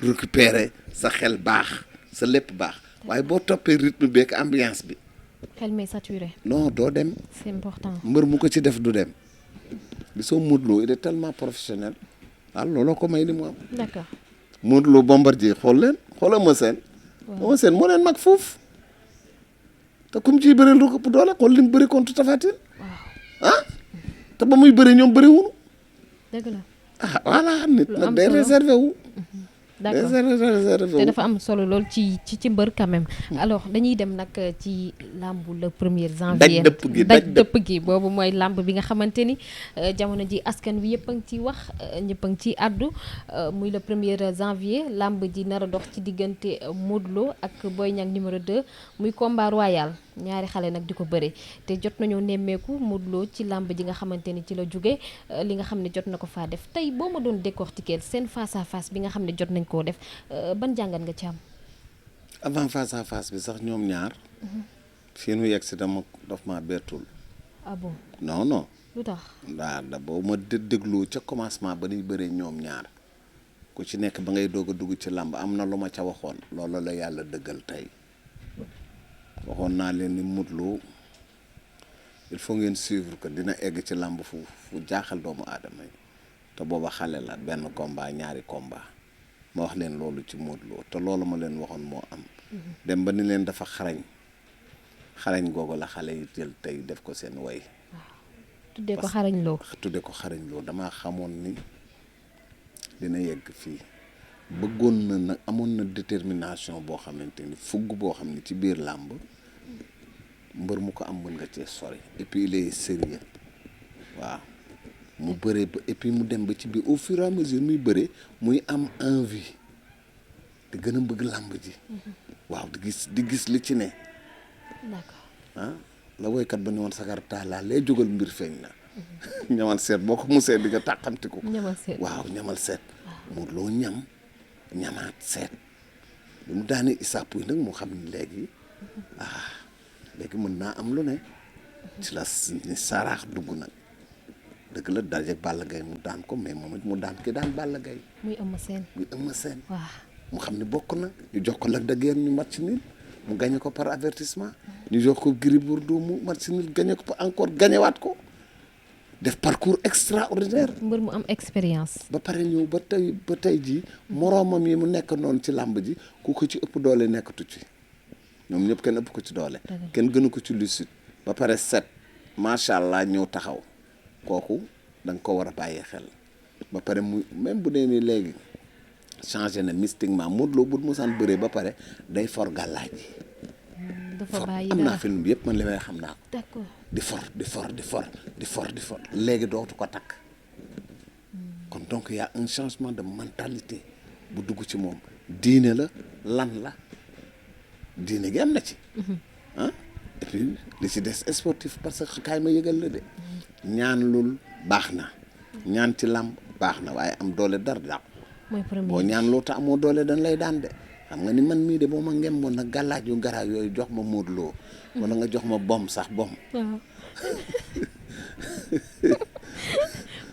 récupérer sa xel baax sa lépp baax waaye boo toppee rythme bi ak ambiance bi. xel may saturé. non doo dem. c'est important. mbër mu ko ci def du dem. gisoo Modou Lo il est tellement professionnel. waaw looloo ko may li mu am. d'accord. Modou Lo Bombardier xoolal ma seen. waaw ma seen moo leen mag foofu. te kum ciy bëreel du ko ëpp doole xool li mu bëri contre Tapha Tine. waaw te ba muy bëri ñoom bëri wuñu. dëgg la voilà nit nag day réservé wu. d'accord te dafa am solo lool ci mbër quand même. alors dañuy dem nag ci làmbu le 1er janvier. daj dëpp gi boobu mooy làmb bi nga xamante ni jamono ji askan wi yëpp a ngi ciy wax ñëpp a ngi ciy àddu muy le 1er janvier làmb ji nar a dox ci diggante Modou Lo ak Boy Niang numéro 2 muy combat royal ñaari xale nag di ko bëre te jot nañoo nemmeeku Modou Lo ci làmb ji nga xamante ni ci la jóge li nga xam ne jot na ko faa def tey boo ma doon décortiquer seen face à face bi nga xam ne jot nañ koo def ban jàngat nga ci am. avant face à face bi sax ñoom ñaar. fii nu yegg si daf ma bettul. ah bon non non. lu tax. da boobu ma déglu ca commencement ba ñuy bëree ñoom ñaar ku ci nekk ba ngay doog a dugg ci làmb am na lu ma ca waxoon loolu la yàlla dëggal tey waxoon naa leen ni Modou Lo il faut ngeen suivre que dina egg ci làmb fu jaaxal doomu aadama yi te booba xale la benn combat ñaari combat ma wax leen loolu ci Modou Lo te loolu ma leen waxoon moo am. dem ba ni leen dafa xarañ googu la xale yi jël tey def ko seen way. tuddee ko xarañ loo. tuddee ko xarañ loo damaa xamoon ni dina yegg fii bëggoon na nag amoon na détermination boo xamante ni fugg boo xam ne ci biir làmb mbër mu ko am mën nga cee sori et puis il est sérieux waaw mu bëree ba et puis mu dem ba ci biir au fur et à mesure muy bëree muy am envie di gën a bëgg làmb ji. waaw di gis li ci ne. d'accord la woykat ba ni woon sagar taalaa lay jógal mbir feeñ na. ñamal seet boo ko musee di nga tàqamtiku. ñamal seet waaw ñamal seet. Modou Lo ñamaat seet. bi mu daanee Issa Pouye nag moo xam ni léegi léegi mën naa am lu ne. ci la ni saraax dugg nag dëgg la dajeeg Balla Gaye mu daan ko mais moom it mu daan ki daan Balla Gaye. muy Eumeu Sène. waaw mu xam ni bokk na ñu jox ko Lac de Guiers ñu match nul mu gagné ko par avertissement. ñu jox ko Gris Bordeaux mu match nul gagné ko encore gagnéwaat ko def parcours extraordinaire. mbër mu am expérience. ba pare ñëw ba tey jii moroomam yi mu nekk noonu ci làmb ji ku ko ci ëpp doole nekkatu ci ñoom ñëpp kenn ëpp ko ci doole. kenn gënu ko ci lucide. ba pare set macha allah ñëw taxaw kooku da nga ko war a bàyyi xel ba pare mu même bu dee ni léegi changé na mystiquement Modou Lo bu musaan bëree ba pare day for gàllaaj yi. dafa bàyyi am naa film bi yëpp man li may xam naa ko. d'accord di for léegi dootu ko takk. kon donc y a un changement de mentalité bu dugg ci moom diine la lan la diine gi am na ci. et puis li ci des sportif parce que kaay ma yëgal la de ñaan lul baax na ñaan ci làmb baax na waaye am doole dara dàqu. mooy premier boo ñaan loo ta amoo doole dañ lay daan de xam nga ni man mii de boo ma ngemboon nag gàllaaj yu garaaw yooyu jox ma Modou Lo wala nga jox ma bom sax bom. waaw.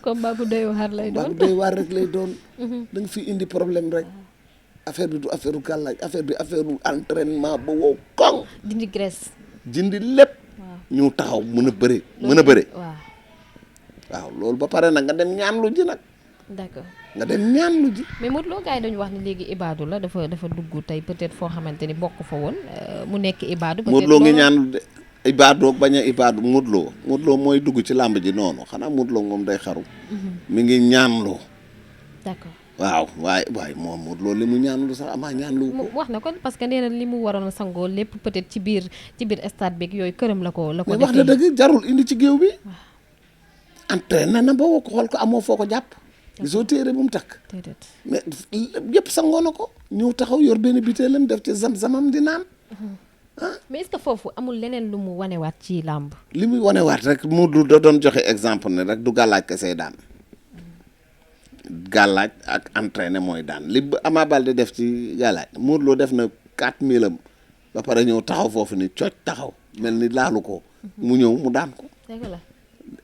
combat bu doy waar lay doon. combat bu doy waar rek lay doon. da nga fi indi problème rek. affaire bi du affaire u gàllaaj affaire bi affaire u entraînement ba wow koŋ. dindi graisse. jindi lépp. ñu taxaw mën a bëre. waaw loolu ba pare nag nga dem ñaan lu ji nag. d'accord nga dem ñaan lu ji. mais Modou Lo gars yi dañu wax ni léegi ibaadu la dafa dugg tey peut-être foo xamante ni bokk fa woon mu nekk ibaadu. peut-être Modou Lo ngi ñaan lu de ibaadu ak bañ a ibaadu Modou Lo mooy dugg ci làmb ji noonu xanaa Modou Lo moom day xaru. mi ngi ñaanloo. d'accord. waaw waaye moom Modou Lo li mu ñaanlu sax amaa ñaanlu ko. wax na ko parce que nee na li mu waroon a sangoo lépp peut-être ci biir stade beeg yooyu këram la ko mais wax na dëgg jarul indi ci géew bi. entraîné na ba woo ko xool ko amoo foo ko jàpp. gisoo téere bu mu takk. mais yëpp sangoo na ko. ñëw taxaw yor benn bitéelam def ci zam-zamam di naan. mais est-ce que foofu amul leneen lu mu wanewaat ci làmb. li muy wanewaat rek Modou da doon joxe exemple ne rek du gàllaaj kese daan. gàllaaj ak entraîné mooy daan li Ama Baldé def ci gàllaaj Modou Lo def na 4000 am ba pare ñëw taxaw foofu ni cooc taxaw mel ni laalu ko mu ñëw mu daan ko. dëgg la.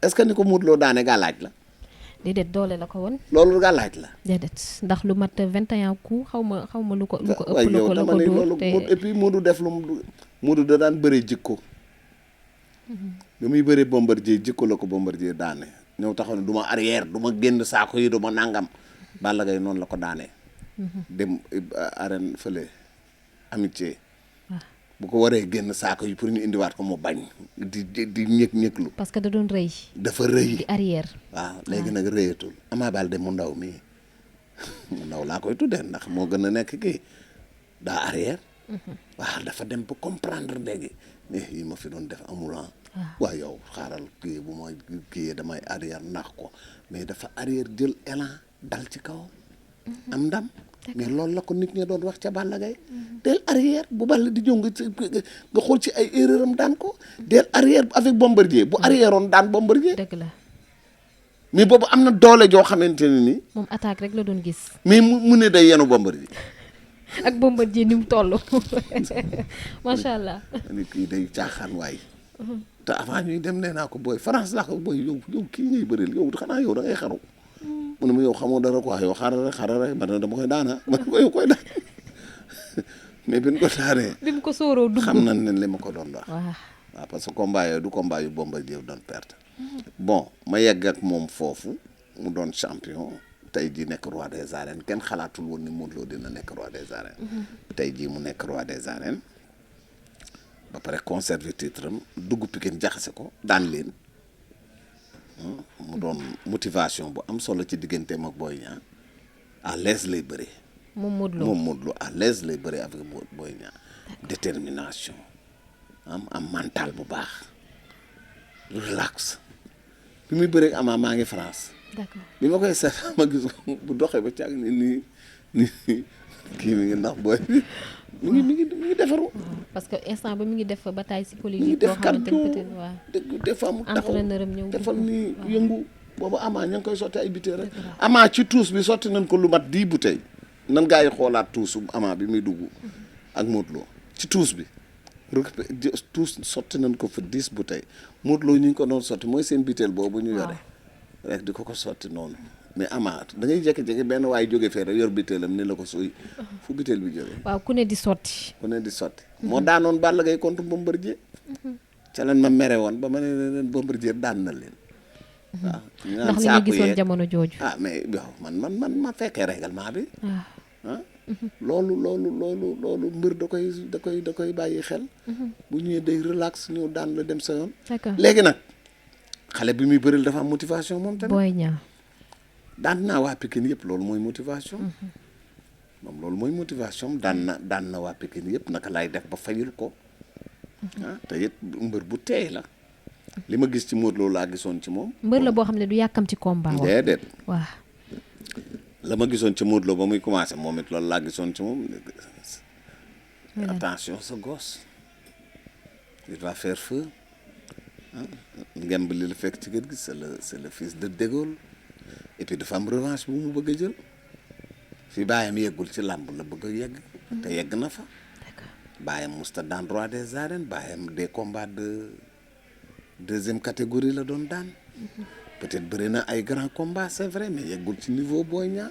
est-ce que ni ko Modou Lo daane gàllaaj la. déedéet doole la ko woon. loolu gàllaaj la. déedéet ndax lu mat 21 coups xaw ma lu ko ëpp. waaye yow la dama ko ne dóor loolu te et puis Modou def lu mu Modou da daan bëree jikko. bi muy bëree Bombardier jikko la ko Bombardier daane. ñëw taxaw ne du ma arrière du ma génn saako yi du ma nangam Balla Gaye noonu la ko daanee. dem arène fële amitié. bu ko waree génn saako yi pour ñu indiwaat ko mu bañ di ñëklu. parce que da doon rëy. dafa rëy di arrière. waaw léegi nag rëyatul Ama Baldé mu ndaw mii mu ndaw laa koy tuddee ndax moo gën a nekk kii daa arrière. waaw dafa dem ba comprendre léegi yi ma fi doon def amul waaw yow xaaral kii bu ma kii damay arrière nax ko mais dafa arrière jël élan dal ci kaw am ndam. mais loolu la ko nit ñi doon wax ca Balla Gaye del arrière bu Balla di ñëw nga xool ci ay erreur am daan ko del arrière avec Bombardier bu arrière oon daan Bombardier. dëgg la. mais boobu am na doole joo xamante ne ni. moom attaque rek la doon gis. mais mu ne day yenu Bombardier. ak Bombardier ni mu toll macha allah. nit kii day caaxaan waay. te avant ñuy dem nee naa ko booy France laa ko booy yow kii ngay bëreel yow xanaa yow da ngay xaru. mu ne ma yow xamoo dara quoi yow xaaral rek man dama koy daana man ko yow koy daan mais bi ñu ko daanee. bi mu ko sóoroo dugg xam nañ ne li ma ko doon wax. waaw parce que combat yooyu du combat yu Bombardier doon perte. bon ma yegg ak moom foofu mu doon champion tey jii nekk roi des arènes kenn xalaatul woon ni Modou Lo dina nekk roi des arènes. tey jii mu nekk roi des arènes ba pare conserver titre am dugg Pikine jaxase ko daan leen. mu doon motivation bu am solo ci digganteem ak Boy Niang à l'aise lay bëree. moom Modou Lo à l'aise lay bëree avec Boy Niang détermination am mental bu baax relax bi muy bëree Ama maa ngi France. d'accord bi ma koy seet ma gis bu doxee ba càgg nii kii mi ngi ndax booy bi mi ngi defaru. parce que instant ba mi ngi def bataille mi ngi psychologique. def boo xamante ni cardio peut-être waaw. dëgg des fois mu taxaw entraîneur am ñëw defal nii yëngu boobu Ama ña ngi koy sotti ay bouteilles rek. Ama ci tuus bi sotti nañ ko lu mat 10 bouteilles nan gaa yi xoolaat tuusu Ama bi muy dugg ak Modou Lo ci tuus bi tuus sotti nañ ko fa 10 bouteilles Modou Lo ñu ngi ko doon sotti mooy seen butéel boobu ñu yore rek di ko sotti noonu. mais Ama da ngay jékki-jékki benn waay jóge fee rek yor butéelam ni la ko suy fu butéel bi jógee. waaw ku ne di sotti. moo daanoon Balla Gaye contre Bombardier. ca leen ma mere woon ba ma ne leen Bombardier daan na leen. waaw ndax li nga gisoon jamono jooju. mais yow man ma fekkee règlement bi. loolu mbër da koy bàyyi xel. bu ñëwee day relax ñëw daan la dem sa yoon. léegi nag xale bi muy bëril dafa am motivation moom tamit. Boy Niang. daan naa waa Pikine yëpp loolu mooy motivation. moom loolu mooy motivation daan na waa Pikine yëpp naka laay def ba fayul ko. te it mbër bu teey la. li ma gis ci Modou Lo laa gisoon ci moom. mbër la boo xam ne du yàkkam ci combat. déedéet. waaw. la ma gisoon ci Modou Lo ba muy commencé moom it loolu laa gisoon ci moom. attention sa gosse. il va faire feu. ngemb li la fekk ci kër gi c'est le fils de De Gaulle. et puis dafa am revanche bu mu bëgg a jël fi baayam yeggul ci làmb la bëgg a yegg te yegg na fa. baayam musta daan roi des arènes baayam des combats de deuxième catégorie la doon daan. peut-être bëri na ay grands combats c'est vrai mais yeggul ci niveau Boy Niang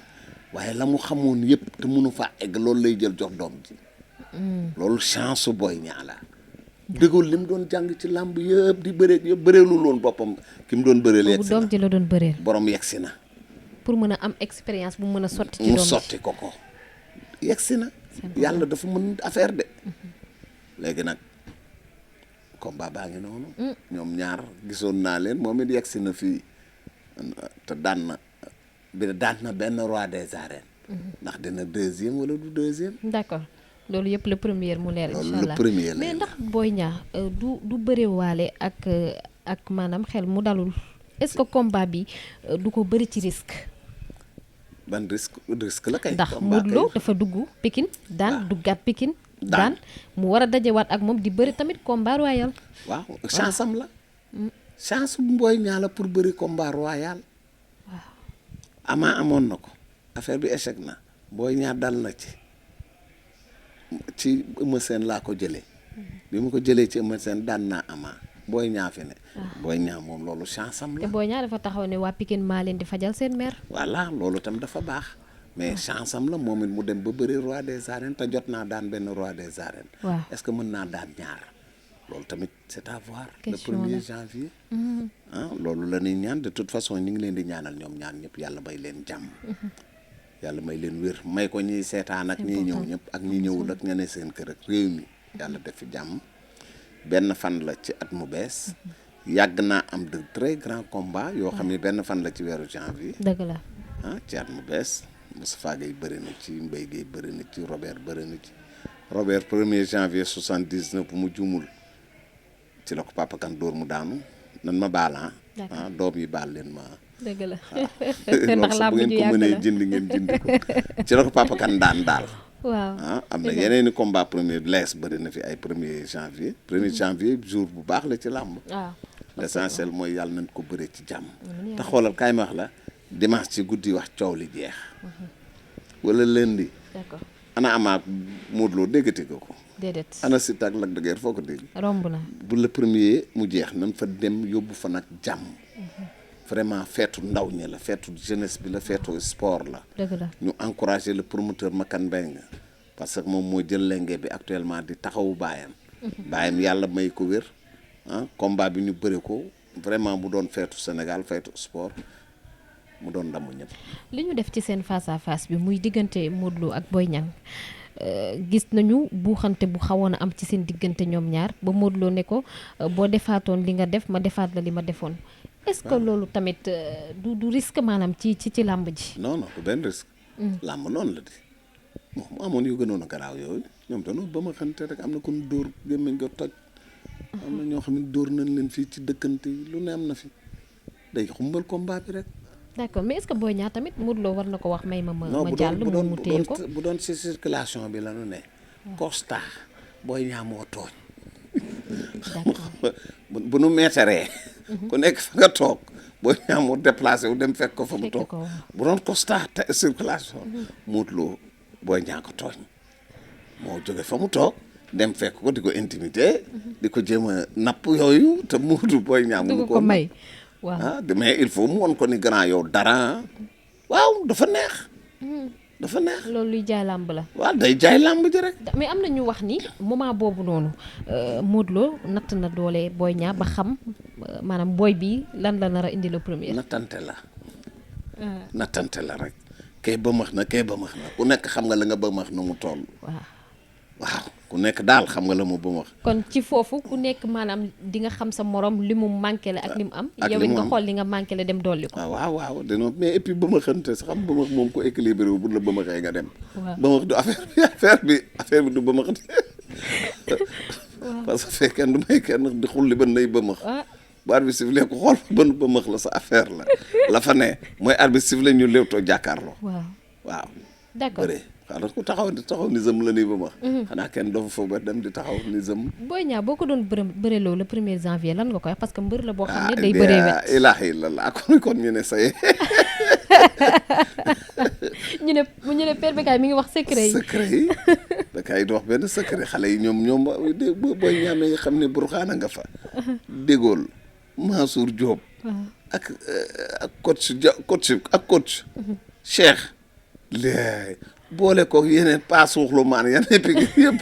waaye la mu xamoon yëpp te mënu faa egg loolu lay jël jox doom ji. loolu chance su Boy Niang la. dëggoon li mu doon jàng ci làmb yëpp di bëree yëpp bëreelul woon boppam ki mu doon bëreel. yegg si na doom ji la doon bëreel. borom yegg si na. pour mën a am expérience bu mën a sotti. ci doom mu sotti ko yegg si na. yàlla dafa mën affaire de. léegi nag combat baa ngi noonu. ñoom ñaar gisoon naa leen moom it yegg si na fii te daan na benn roi des arènes. ndax dina deuxième wala du deuxième. d'accord loolu yëpp le premier mu leer. incha allah premier mais ndax Boy Niang du bëriwaale ak maanaam xel mu dalul est-ce que combat bi du ko bëri ci risque. ban risque la kay. ndax Modou Lo dafa dugg Pikine daan duggaat Pikine daan mu war a dajewaat ak moom di bëri tamit combat royal. waaw chance am la. chance bu Boy Niang la pour bëri combat royal. waaw Ama amoon na ko affaire bi échec na Boy Niang dal na ci Eumeu Sène laa ko jëlee. bi mu ko jëlee ci Eumeu Sène daan naa Ama Boy Niang fi ne. Boy Niang moom loolu chance am la. te Boy Niang dafa taxaw ne waa Pikine maa leen di fajal seen mer. voilà loolu tam dafa baax. mais chance am la moom it mu dem ba bëri roi des arènes te jot naa daan benn roi des arènes. waaw est-ce que mën naa daan ñaar loolu tamit c'est à voir. question le 1er janvier. loolu la ñuy ñaan de toute façon ñu ngi leen di ñaanal ñoom ñaan ñëpp yàlla may leen jàmm. yàlla may leen wér may ko ñiy seetaan ak ñiy ñëw ñëpp ak ñi ñëwul ak ña ne seen kër ak réew mi yàlla def fi jàmm. benn fan la ci at mu bees. yàgg naa am de très grands combats yoo xam ne benn fan la ci weeru janvier. dëgg la ci at mu bees. Moustapha Gueye bëri na ci Mbaye Gueye bëri na ci Robert bëri na ci Robert 1er janvier 79 bu mu jumul ci la ko Papa Kane dóor mu daanu nan ma baal doom yi baal leen ma. dëgg la ndax làmb ju yàgg la bu ngeen ko mënee jëndi ngeen jëndi ko ci la ko Papa Kane daan daal. waaw am na yeneen i combat premier lees bëri na fi ay 1er janvier jour bu baax la ci làmb. waaw l'essentiel mooy yàlla nañ ko bëree ci jàmm. te xoolal kaay ma wax la dimanche ci guddi wax coow li jeex. wala lundi. d'accord ana amaak Modou Lo déggati ko. déedéet ana Siteu ak Lac de Guiers foo ko dégg. romb na bu le premier mu jeex nañ fa dem yóbbu fa nag jàmm. vraiment feetu ndaw ñi la feetu jeunesse bi la feetu sport la. dëgg la ñu encourager le promoteur Becaye Mbaye parce que moom moo jël lenge bi actuellement di taxawu baayam. baayam yàlla may ko wér combat bi ñu bëre ko vraiment mu doon feetu Sénégal feetu sport mu doon ndamu ñëpp. li ñu def ci seen face à face bi muy diggante Modou Lo ak Boy Niang gis nañu buuxante bu xawoon a am ci seen diggante ñoom ñaar ba Modou Lo ne ko boo defaatoon li nga def ma defaat la li ma defoon. est-ce que loolu tamit du risque maanaam ci làmb ji. non du benn risque. làmb noonu la di moom mu amoon yu gënoon a garaaw yooyu ñoom dañoo ba ma xante rek am na kon dóor gémmiñ nga toj. am na ñoo xam ne dóor nañ leen fii ci dëkkante yi lu ne am na fi day xumbal combat bi rek. d'accord mais est-ce que Boy Niang tamit Modou Lo war na ko wax may ma jàll moom mu téye ko bu doon ci circulation bi la ñu ne. Costa Boy Niang moo tooñ. bu nu meetaree. ku nekk fa nga toog Boy Niang mu déplacé wu dem fekk ko fa mu toog bu doon constat te circulation. Modou Lo Boy Niang ko tooñ moo jóge fa mu toog dem fekk ko di ko intimidé. di ko jéem a napp yooyu te Modou Boy Niang mu ko may. waaw mais il faut mu won ko ni grand yow dara waaw dafa neex. dafa neex loolu luy jaay làmb la. waaw day jaay làmb ji rek. mais am na ñu wax ni moment boobu noonu Modou Lo natt na doole Boy Niang ba xam maanaam booy bi lan la nar a indi le premier. nattante la rek. kay bëmax na ku nekk xam nga la nga bëmax na mu toll. waaw ku nekk daal xam nga la mu bëmax. kon ci foofu ku nekk maanaam di nga xam sa morom li mu manqué la ak li mu am. yow it nga xool li nga manqué la dem dolli ko. waaw dina mais et puis bëmaxante sax xam bëmax moom ko équilibré wu bu la bëmaxee nga dem. bëmax du affaire bi du bëmax. parce que fekk kenn du may kenn di xulli ban lay bëmax. bu arbitre sifflé ko xool ban bëmax la sa affaire la fa ne mooy arbitre sifflé ñu léewtoo jàkkaarloo. waaw. d'accord xanaa ku taxaw ni zëm la nii ba ma. xanaa kenn dafa foog ba dem di taxaw ni zëm. Boy Niang boo ko doon bëree loolu le 1er janvier lan nga koy wax parce que mbër la boo xam ne day bëree wet. ilaahi illallah kon ñu ne say. ñu ne Père Becaye mi ngi wax secret yi. Becaye di wax benn secret xale yi ñoom Boy Niang mi nga xam ne burxaana nga fa. dégool Mansour Diop. ak coach Cheikh. léegi boole ko yeneen suuxlu maan yeneen pigi yëpp.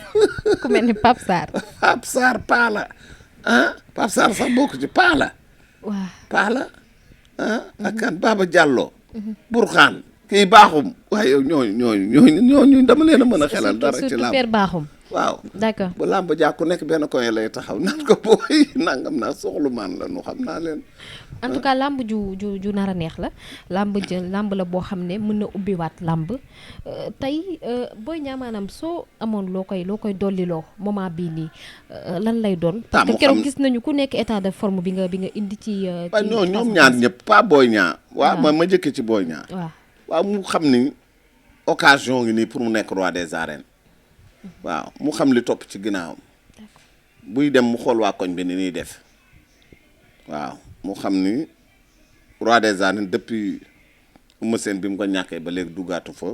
ku mel ni Pape Sarr. Pape Sarr paa la Pape Sarr sax bokk ci paa la. waaw paa la ak kan Baba Diallo. Burxaan kii baaxum. waaye yow ñooñu dama leen a mën a xelal dara ci làmb surtout baaxum. waaw d'accord bu làmb jàkku nekk benn koy lay taxaw naan ko booy nangam naa soxlu maan la nu xam naa leen. en tout cas làmb ju nar a neex la làmb la boo xam ne mën na ubbiwaat làmb tey Boy Niang maanaam soo amoon loo koy dolliloo moment bii nii lan lay doon. parce que keroog gis nañu ku nekk état de forme bi nga indi ci. ñoom ñaar ñëpp pas Boy Niang. waaw ma jëkkee ci Boy Niang. waaw mu xam ni occasion ngi nii pour mu nekk roi des arènes. waaw mu xam li topp ci ginnaawam. buy dem mu xool waa koñ bi ni ñuy def waaw. mu xam ni roi des arènes depuis Eumeu Sène bi mu ko ñàkkee ba léegi duggaatu fa.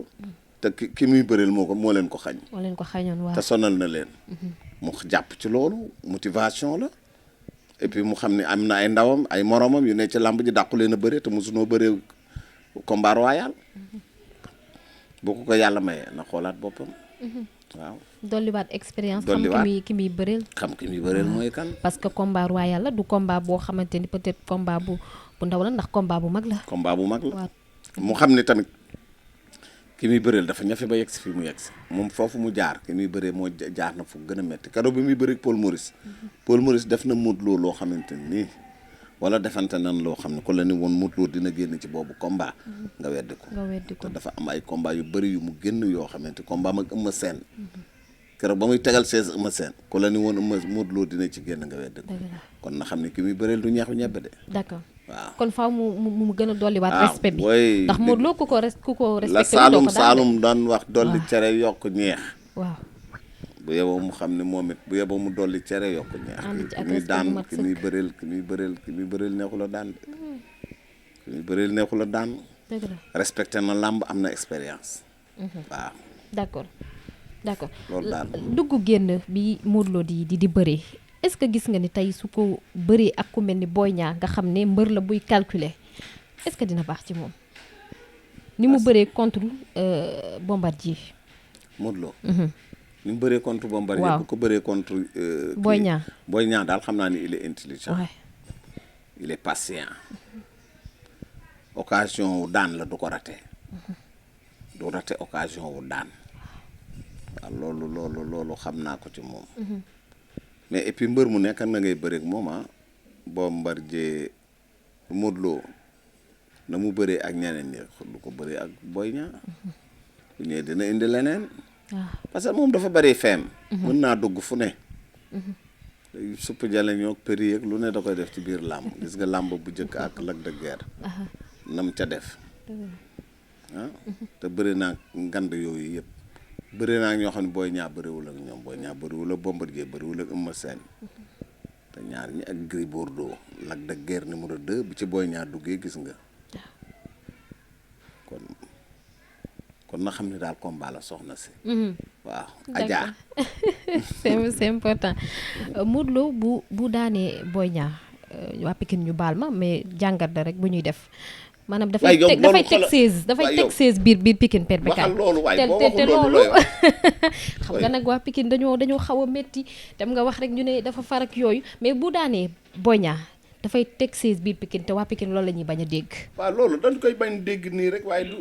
te ki muy bëreel moo leen ko xañ. moo leen ko xañoon waaw. te sonal na leen. mu jàpp ci loolu motivation la. et puis mu xam ni am na ay ndawam ay moromam yu ne ci làmb ji dàqu leen a bëree te mosunoo bëree combat royal. boo ko yàlla mayee na xoolaat boppam. waaw. dolliwaat expérience. xam ki muy bëreel. xam ki muy bëreel mooy kan. parce que combat royal la du combat boo xamante ni peut-être combat bu ndaw la ndax combat bu mag la. combat bu mag la mu xam ni tamit ki muy bëreel dafa ñafe ba yegg si fii mu yegg si moom foofu mu jaar ki muy bëree moo jaar na fu gën a métti keroog bi muy bëri Paul Maurice. Paul Maurice def na Modou Lo loo xamante nii wala defante nan loo xam ne ku la ni woon Modou Lo dina génn ci boobu combat. nga weddi ko te dafa am ay combat yu bëri yu mu génn yoo xamante combat mag Eumeu Sène keroog ba muy tegal 16 Eumeu Sène ku la ni woon Modou Lo dina ci génn nga wedd kon na xam ne ki muy bëreel du ñeexu ñebbe de. d'accord waaw kon faaw mu gën a dolliwaat respect bi. booy ndax Modou Lo ku ko respecté la Saalum daan wax dolli cere yokk ñeex. waaw bu yeboo mu xam ne moom it bu yeboo mu dolli cere yokk ñeex. ki muy daan ki muy bëreel neexu la daan ki muy bëreel neexu la daan. dëgg la respecté na làmb am na expérience. waaw d'accord loolu daal dugg génn bi Modou Lo di bëree est-ce que gis nga ni tey su ko bëree ak ku mel ni Boy Niang nga xam ne mbër la buy calculer est-ce que dina baax ci moom ni mu bëree contre Bombardier. Modou Lo ni mu bëree contre Bombardier. waaw bu ko bëree contre Boy Niang daal xam naa ni il est intelligent. ouais. il est patient. occasion wu daan la du ko raté. du raté occasion wu daan. waaw loolu xam naa ko ci moom. mais et puis mbër mu nekk na ngay bëreeg moom Bombardier Modou Lo na mu bëree ak ñeneen ñi du ko bëree ak Boy Niang. bu ñëwee dina indi leneen. parce que moom dafa bëri feem. mën naa dugg fu ne. supp jale ñoo péri ak lu ne da koy def ci biir làmb gis nga làmb bu njëkk ak Lac de Guiers. nam ca def. te bëri naa ngand yooyu yëpp. bëri naa ñoo xam ne Boy Niang bëriwul ak ñoom Boy Niang bëriwul ak Bombardier bëriwul ak Eumeu Sène te ñaar ñi ak Gris Bordeaux Lac de Guiers numéro 2 bi ci Boy Niang duggee gis nga kon na xam ne daal combat la soxna si. waaw Adja. c'est important Modou Lo bu daanee Boy Niang waa Pikine ñu baal ma mais jàngat la rek bu ñuy def. maanaam dafay teg 16 biir Pikine per Becaye te loolu xam nga nag waa Pikine dañoo xaw a métti dem nga wax rek ñu ne dafa farak yooyu mais bu daanee Boy Niang dafay teg 16 biir Pikine te waa Pikine loolu la ñuy bañ a dégg. waaw loolu dañ koy bañ dégg nii rek waaye du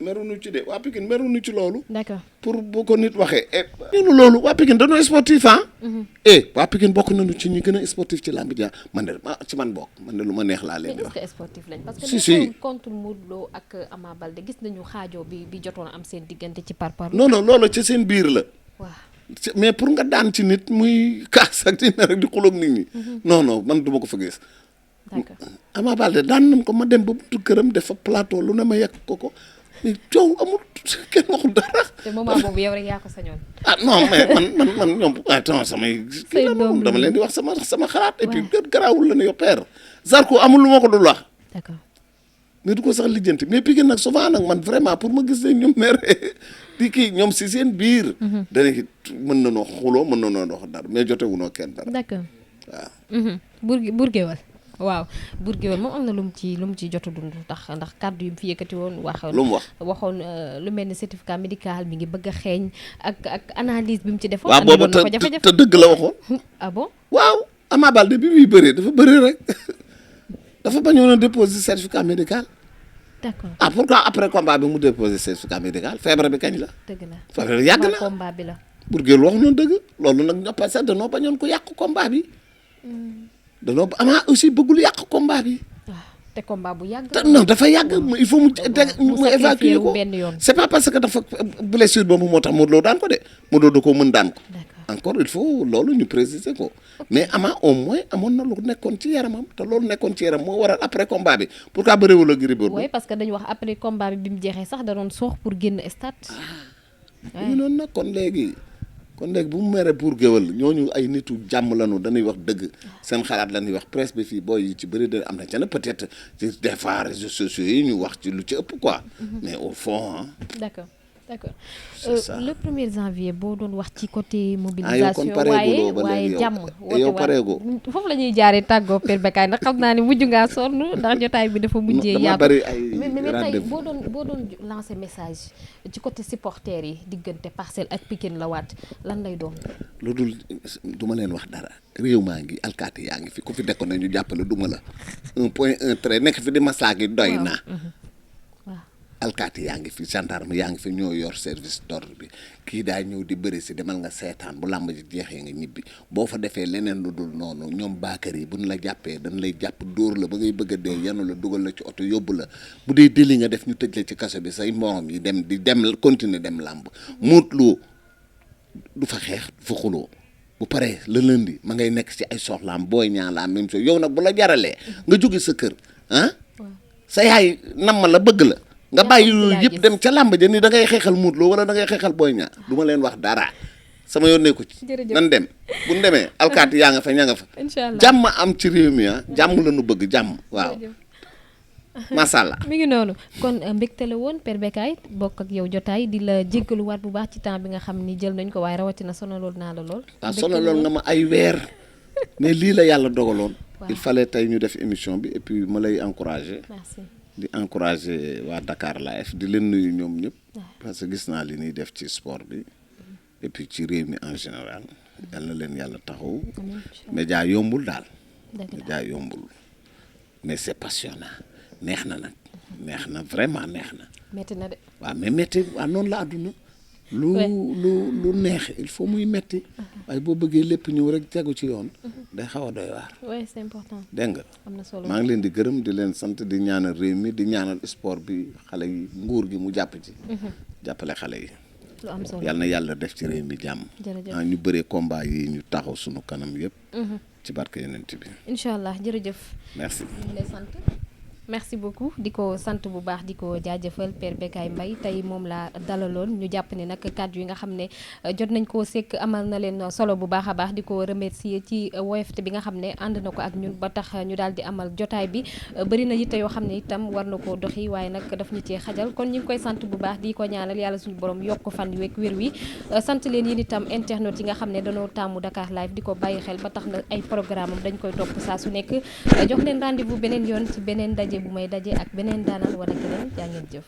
meruñu ci de waa Pikine meruñu ci loolu. d'accord pour bu ko nit waxee. ñun loolu waa Pikine dañoo sportif waa Pikine bokk nañu ci ñi gën a sportif ci làmb ji man de ci man bokk man de lu ma neex laa leen di wax. mais est-ce que sportif lañ parce que si contre Modou Lo ak Ama Baldé gis nañu xaajoo bi jotoon am seen diggante ci par. non loolu ci seen biir la. waaw mais pour nga daan ci nit muy kaas ak di ne rek di xuloog nit ñi. non man duma ko fa gis. d'accord Ama Baldé daan nañ ko ma dem ba buntu këram def fa plateau lu ne ma yekk ko. mais coow amul kenn waxul dara. te moment boobu yow rek yaa ko sañoon. non mais man ñoom samay. say doom dama leen di wax sama xalaat. et puis garaawul la ne yow père. Zarko amul lu ma ko dul wax. d'accord mais du ko sax lijjanti mais Pikine nag souvent nag man vraiment pour ma gis ne ñoom mere di kii ñoom si seen biir. danañ mën na noo xuloo mën na noo dox dara mais jotewunoo kenn dara. d'accord waaw. Bourguewal. waaw Bourguewal moom am na lu mu ci jot a dund ndax kàddu yi mu fi yëkkati woon waxoon lu mel ni certificat médical mi ngi bëgg a xeeñ ak analyse bi mu ci defoon. waaw boobu te dëgg la waxoon. ah bon waaw Ama Baldé bi muy bëree dafa bëri rek dafa bañoon a déposer certificat médical. d'accord pourquoi après combat bi mu déposer certificat médical feebar bi kañ la. dëgg la feebar bi yàgg na combat bi la. Bourguewal wax noonu dëgg loolu nag ñoo parce que danoo bañoon ko yàq combat bi. danoo Ama aussi bëggul yàq combat bi. te combat bu yàgg. non dafa yàgg il faut mu évacuer ko benn yoon. c'est pas parce que dafa blessure boobu moo tax Modou Lo daan ko de Modou Lo da koo mën daan ko. encore il faut loolu ñu préciser ko. mais Ama au moins amoon na lu nekkoon ci yaramam te loolu nekkoon ci yaram moo waral après combat bi pourquoi bëriwul ak Gris Bordeaux. oui parce que dañu wax après combat bi mu jeexee sax da doon soox pour génn stade. ñu noonu nag kon léegi bu mu mere Bourguewal ñooñu ay nitu jàmm lañu dañuy wax dëgg seen xalaat la ñuy wax presse bi fii booy yi ci bëri de am na ca ne peut-être des fois réseaux sociaux yi ñu wax ci lu ci ëpp quoi. mais au fond d'accord c'est ça. le 1er janvier boo doon wax ci côté yow mobilisation kon waaye jàmm yow pareegoo foofu la ñuy jaaree tàggoo Père Becaye ndax xam naa ne mujj ngaa sonn ndax jotaay bi dafa mujjee dama yàgg bari ay mais tey rendez-vous. boo doon lancer message ci côté supporters yi diggante Parcelles ak Pikine la waat lan lay doon. lu dul du ma leen wax dara réew maa ngi alkaati yaa ngi fi ku fi dekkoon ne ñu jàppale duma la 1.1 nekk fi di masaagi doy na. alkaati yaa ngi fi gendarme yaa ngi fi ñoo yor service d'ordre bi kii daa ñëw di bëri si demal nga seetaan bu làmb ji jeexee nga ñibbi boo fa defee leneen lu dul noonu ñoom baakar yi buñ la jàppee dañ lay jàpp dóor la ba ngay bëgg a dee yanu la dugal la ci oto yóbbu la bu dee déli nga def ñu tëj la ci kaso bi say morom yi dem continuer dem làmb Modou Lo du fa xeex du fa xuloo bu paree le lundi ma ngay nekk ci ay soxlaam Boy Niang la même chose yow nag bu la jaralee nga jóge sa kër sa yaay nam la bëgg la nga bàyyi loolu yëpp dem ca làmb ja ni da ngay xeexal Modou Lo wala da ngay xeexal Boy Niang du ma leen wax dara sama yoon nekku ci nan dem bu ñu demee alkaati yaa nga fa ña nga fa jàmm am ci réew mi jàmm la nu bëgg jàmm waaw macha allah mi ngi noonu kon mbégte la woon Père Becaye bokk ak yow jotaay di la jéggaluwaat bu baax ci temps bi nga xam ni jël nañ ko waaye rawatina sonaloon naa la lool. waaw sonaloon nga ma ay weer mais lii la yàlla dogaloon. il fallait tey ñu def émission bi et puis ma lay encourager. merci di encourager waa Dakar Live di leen nuyu ñoom ñëpp. parce que gis naa li ñuy def ci sport bi. et puis ci réew mi en général. yal na leen yàlla taxaw. média yombul daal. média yombul mais c'est passionnant. neex na nag neex na vraiment neex na. metti na de. waaw mais metti waaw noonu la àdduna. lu neex il faut muy metti waaye boo bëggee lépp ñëw rek tegu ci yoon. day xaw a doy waar. oui c'est important. dégg nga. am na solo maa ngi leen di gërëm di leen sant di ñaanal réew mi di ñaanal sport bi xale yi nguur gi mu jàpp ci. jàppale xale yi. lu am solo yal na yàlla def ci réew mi jàmm. jërëjëf ñu bëree combat yi ñu taxaw sunu kanam yëpp. ci barke Yonent bi. incha allah jërëjëf. merci. ñu ngi lay sant. merci beaucoup di ko sant bu baax di ko jaajëfal Père Becaye Mbaye tey moom laa dalaloon ñu jàpp ne nag kàddu yi nga xam ne jot nañ koo sekk amal na leen solo bu baax a baax di ko remercier ci woyofte bi nga xam ne ànd na ko ak ñun ba tax ñu daal di amal jotaay bi bëri na yitte yoo xam ne itam war na koo doxi waaye nag daf ñu cee xajal kon ñu ngi koy sant bu baax di ko ñaanal yàlla suñu borom yokk fan week wér wi sant leen yéen itam internet yi nga xam ne dañoo tàmmu Dakar Live di ko bàyyi xel ba tax na ay programme am dañ koy topp saa su nekk jox leen rendez-vous beneen yoon ci beneen daje bu may daje ak beneen daanaan wala keneen jaa ngeen jëf